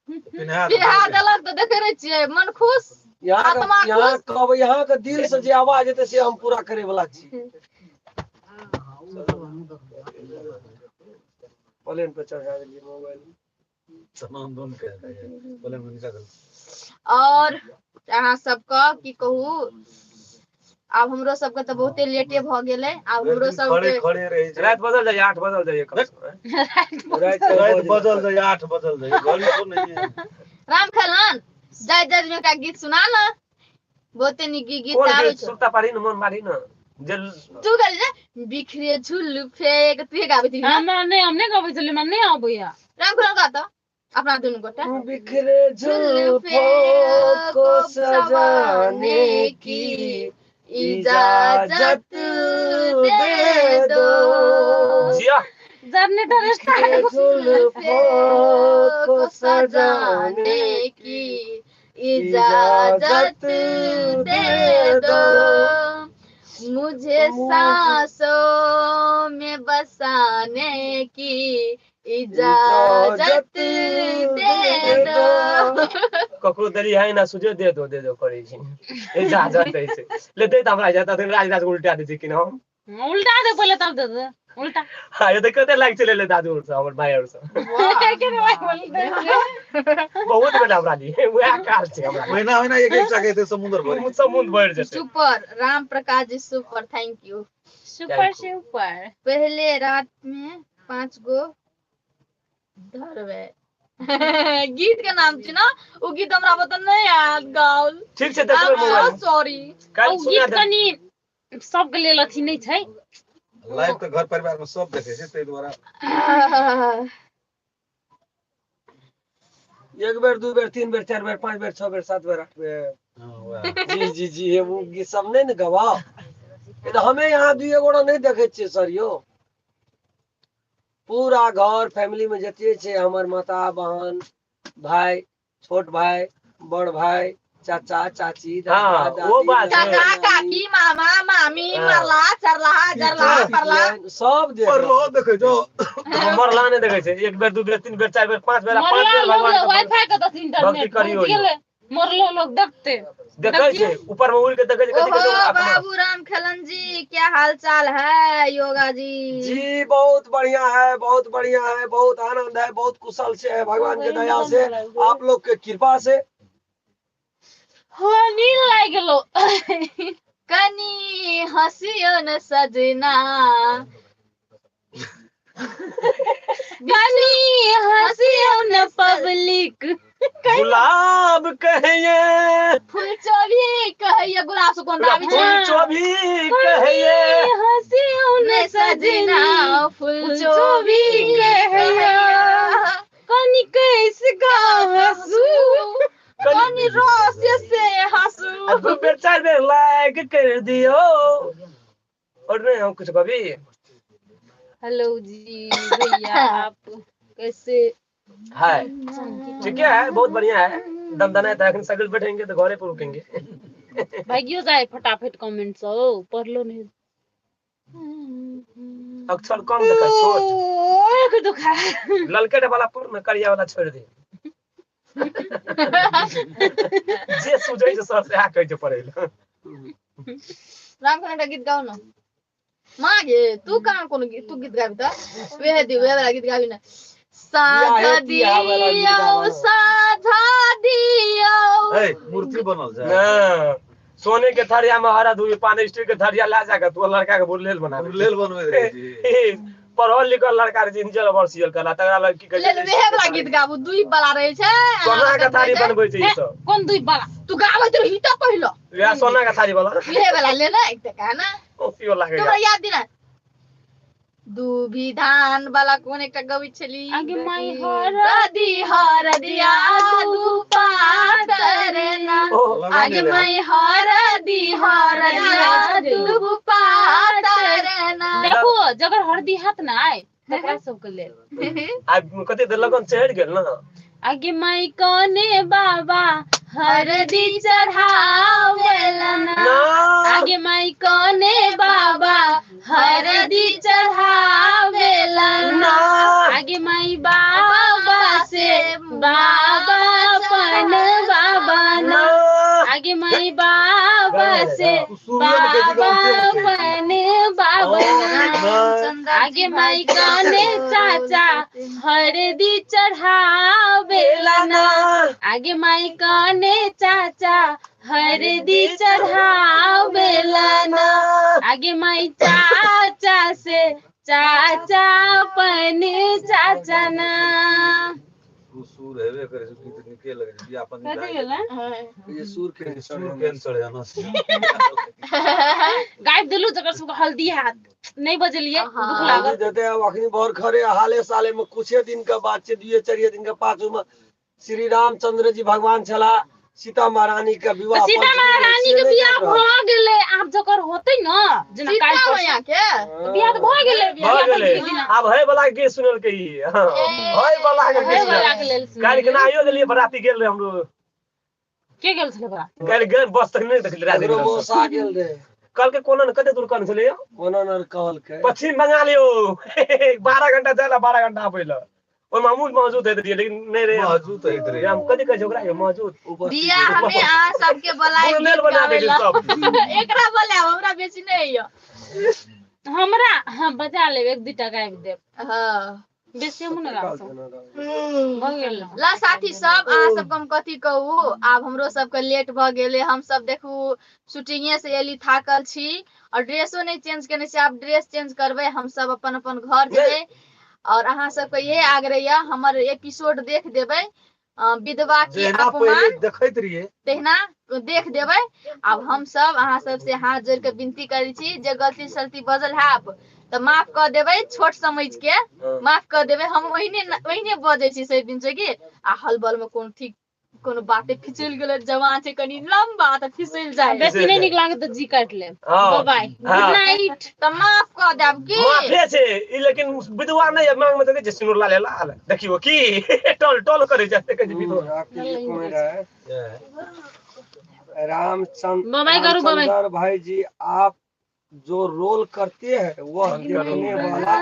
B: पिन्हा
C: देलक तऽ देखे रहे छियै मन खुश।
D: यहाँ यहाँ कहबै, यहाँ के दिल से जे आवाज एतै से हम पूरा करे वाला छी। प्लेन पे चढ़ा देलियै मोबाइल।
C: और अहाँ सबके की कहू, आब हमरो सबके तऽ बहुते लेटे भऽ गेलै। आब हमरो सबके
B: खड़े रहे छै।
F: राति बदल जाइए, 8 बजल जाइए कम से कम।
B: राति बजल जाइए, 8 बजल जाइए, घड़ी तो नहीं है।
C: राम खेलन जाय जाय में एकटा गीत सुना न, बहुते नीक गीत आबै छै।
F: सुरता पारी न मन मारी न जे
C: तू गाली ने बिखरे झुलफे तू गाबै थी।
A: हमरा नहीं, हम नहीं गाबै छलियै, हमरा नहीं आबैया।
C: राम खेलन गा तऽ अपना दुनू गोटा।
D: बिखरे जुल्फों को सजाने की इजाजत दे दो,
A: जनरेटर स्टार्ट।
D: जुल्फों को
C: सजाने की इजाजत दे दो, मुझे सांसों में बसाने की इजाजत दे दो।
F: ककरो देरी है ना सुझे दे दो दे दो करै छी, इजाजत दै छै ले दे तऽ हमरा इजाजत, राज राज उल्टा दै छै कि न हम
A: उल्टा दे पहिले तब दे दे उल्टा।
F: हाँ ये तो कते लाग चले ले दादू और हमर भाई और सब बहुत बेटा हमरा लिए वएह काल छै हमरा।
B: महीना महीना एक एक साल समुद्र भरि
F: समुद्र भरि जेतै।
C: Super Ram Prakash ji super, thank you.
A: Super super.
C: पहले रात में 5 गो धरबै गीत के नाम छै ना, ओ गीत हमरा पता नहीं आयल गाउल।
F: ठीक छै देखबै मोबाइल।
C: सॉरी।
F: काल्हि
A: ओ
F: सुना
A: गीत कनि सबके लेल अथी नहि छै।
B: लाइव तऽ घर परिवार में सब देखे छै, ताहि द्वारा
D: 1 बेर 2 बेर 3 बेर 4 बेर 5 बेर 6 बेर 7 बेर 8 बेर। जी जी जी ये वो गीत सब नहीं ने गवाओ, तो हमें यहाँ दुए गोड़ा नहीं देखे छियै सर यो। पूरा घर फैमिली में जते छै हमर माता बहन भाई छोट भाई बड़ भाई चाचा चाची दादा दादी
C: चाचा काकी मामा मामी मरला चरला जरला परला
D: सब देख
B: मरलो देखे जो
F: मरला नहीं देखे छै। 1 बेर 2 बेर 3 बेर 4 बेर 5 बेर 5 बेर भगवान
A: वाईफाई के दस इंटरनेट गेलै, मरलो लोग देखते
F: देखै छै ऊपर में उड़ के देखै छै।
C: ओहो बाबू राम खेलन जी क्या हाल चाल है योगा जी?
D: जी बहुत बढ़िया है, बहुत बढ़िया है, बहुत आनंद है, बहुत कुशल से है, भगवान के दया से आप लोग के कृपा से।
A: हो नींद लाग गेलो।
C: कनी हंसियो न सजना,
A: कनी हंसियो न पब्लिक,
F: गुलाब कहिए
C: फुलचोभी कहिए, गुलाब से कोन दामी छै,
F: फुलचोभी कहिए
A: हंसियो न सजना, फुलचोभी कहिए, कनी कैसे का हंसू,
C: कनी रस से हंसू।
F: 2 बेर 4 बेर लाइक कर दियो और नहीं हम कुछ कभी।
A: हेलो जी भैया आप कैसे
F: है? ठीक है, बहुत बढ़िया है, दमदना है, अखन सगल बैठेंगे तो घरे पर रुकेंगे।
A: भागियो जाए फटाफट कमेंट से ओ पढ़लो नहीं।
F: अक्षर कम देखा छोट।
A: ओए दुखा।
F: ललकेट वाला पर न करिया वाला छोड़ दे। जे सुझै छै सर से आ कहै छै पढ़ै लए।
C: राम कोनो एकटा गीत गाउ न। माँ गे तू कहाँ कोनो गीत, तू गीत गाबी त वेहे दी वेहे वाला गीत गाबी न। साझा
D: बियाहे तियाह वाला गीत
C: दियौ
D: गाबऽ।
C: साझा दियौ।
B: ए मूर्ति बनल छै।
F: ना सोने के थरिया में हरा धुई पान स्टील के थरिया ला जाके तू लड़का के बुरलेल बना दे।
B: लेल बनबैत रहै छी।
F: पढ़ल लिखल लड़का रहे इंजल वर्सियल कला तकरा लग की कहै
C: लेल वेहे वाला गीत गाबू दुई वाला रहै छै।
F: सोना के थारी बनबै छै ई सब।
A: कोन दुई वाला?
C: तू गाबैत रही त पहिलो।
F: वएह सोना के थारी वाला।
C: वेहे वाला ले ना एक टका ना।
F: ओसियो लागै।
C: तोरा याद दिना दूभी धान वाला कोन एकटा गबै छली?
A: आगे माई
C: हरदी हरदिया दू पातर ना। आगे माई हरदी हरदिया दू पातर ना।
A: देखो जगर हरदी हाथ ना आए तकरा सबके लेल।
F: आ कते देर लगन चढ़ि गेल ना।
A: आगे माई कने बाबा हरदी चढ़ावेला ना। आगे माई कने बाबा हरदी चढ़ावेला ना। आगे माई बाबा से बाबा पन बाबा ना। आगे माई बाबा से बाबा पन बाबा ना। आगे माई कने चाचा हरदी चढ़ावेला ना। आगे माई कने चाचा हरदी चढ़ावेला ना। आगे माई चाचा से चाचा पन चाचा ना।
B: सुर हेबे करे छै गीत नीके लगे छै बियाह
A: कथी भेलै?
D: ये सुर के
B: सुर केन चढ़े ना।
A: गाबि देलु जकर सबके हल्दी हाथ नहीं बजलिए दुख लागल।
D: देते अब अखनी बहुत खरे हाले साले में कुछे दिन के बाद छै 2-4 दिन के पाछू में श्री रामचंद्र जी भगवान छला सीता महारानी के विवाह।
A: सीता महारानी के बियाह भ गेलै आब जकर होतै न जेना
C: सीता मैया के
A: बियाह त भ गेलै।
F: बियाह आब है वाला के सुनल के ई है वाला के
A: लेल
F: काल्हि के आइयो गेलिए बराती गेल रहे हमरो।
A: के गेल छलै बरात?
F: काल्हि गेल बस तक नहीं देखली राति
D: में मौसा गेल रहे।
F: कल के कोना न कते दूर कन छलै
D: कोना न कहल के
F: पश्चिम बंगाल यो 12 घंटा जाला 12 घंटा आबै ल। ओहिमे हमहूँ मौजूद होइत रहियै लेकिन नहि रहे।
B: मौजूद होइत रहियै।
F: हम कथी कहै छै ओकरा मौजूद
C: बियाह हमे अहाँ सबके बोलाय
F: बुरलेल बना देली सब।
C: एकरा बोलायब हमरा बेसी नहि यऽ
A: हमरा। हाँ बजा लेब 1-2 गाबि देब।
C: हाँ
A: बेसी हमहूँ नहि गाबि सकब। भऽ गेल
C: ला साथी सब अहाँ सबके हम कथी कहू आब हमरो सबके लेट भऽ गेलै। हम सब देखू शूटिंगे से एली थाकल छी और ड्रेसो नहि चेंज केने छी। आब ड्रेस चेंज करबै हम सब अपन अपन घर जेबै। और अहाँ सबके इहे आग्रह यऽ हमर एपिसोड देख देबै विधवा के अपमान
B: देखैत रहियै
C: तहिना देख देबै। आब हम सब अहाँ सबसे हाथ जोड़ के विनती करै छी जे गलती सलती बजल हैब तऽ माफ कऽ देबै छोट समझ के माफ कऽ देबै। हम ओहिने ओहिने बजै छी से दिन की आ हलबल में कोनो ठीक कोनो बाते फिसलि गेलै जवान छै कनी लम्बा तऽ फिसलि जाइ
A: बेसी नहि नीक लागत तऽ जी काटि लेब। बाय बाय गुड नाइट।
C: तऽ माफ कऽ देब की
F: माफे छै ई लेकिन विधवा नहि मांग में देखै छै सिनुर लाल लाल देखियो की टोल टोल करै छै देखै छै विधवा।
D: रामचंद्र
A: बाय करू बाय
D: भाई जी आप जो रोल करते हैं वह देखने वाला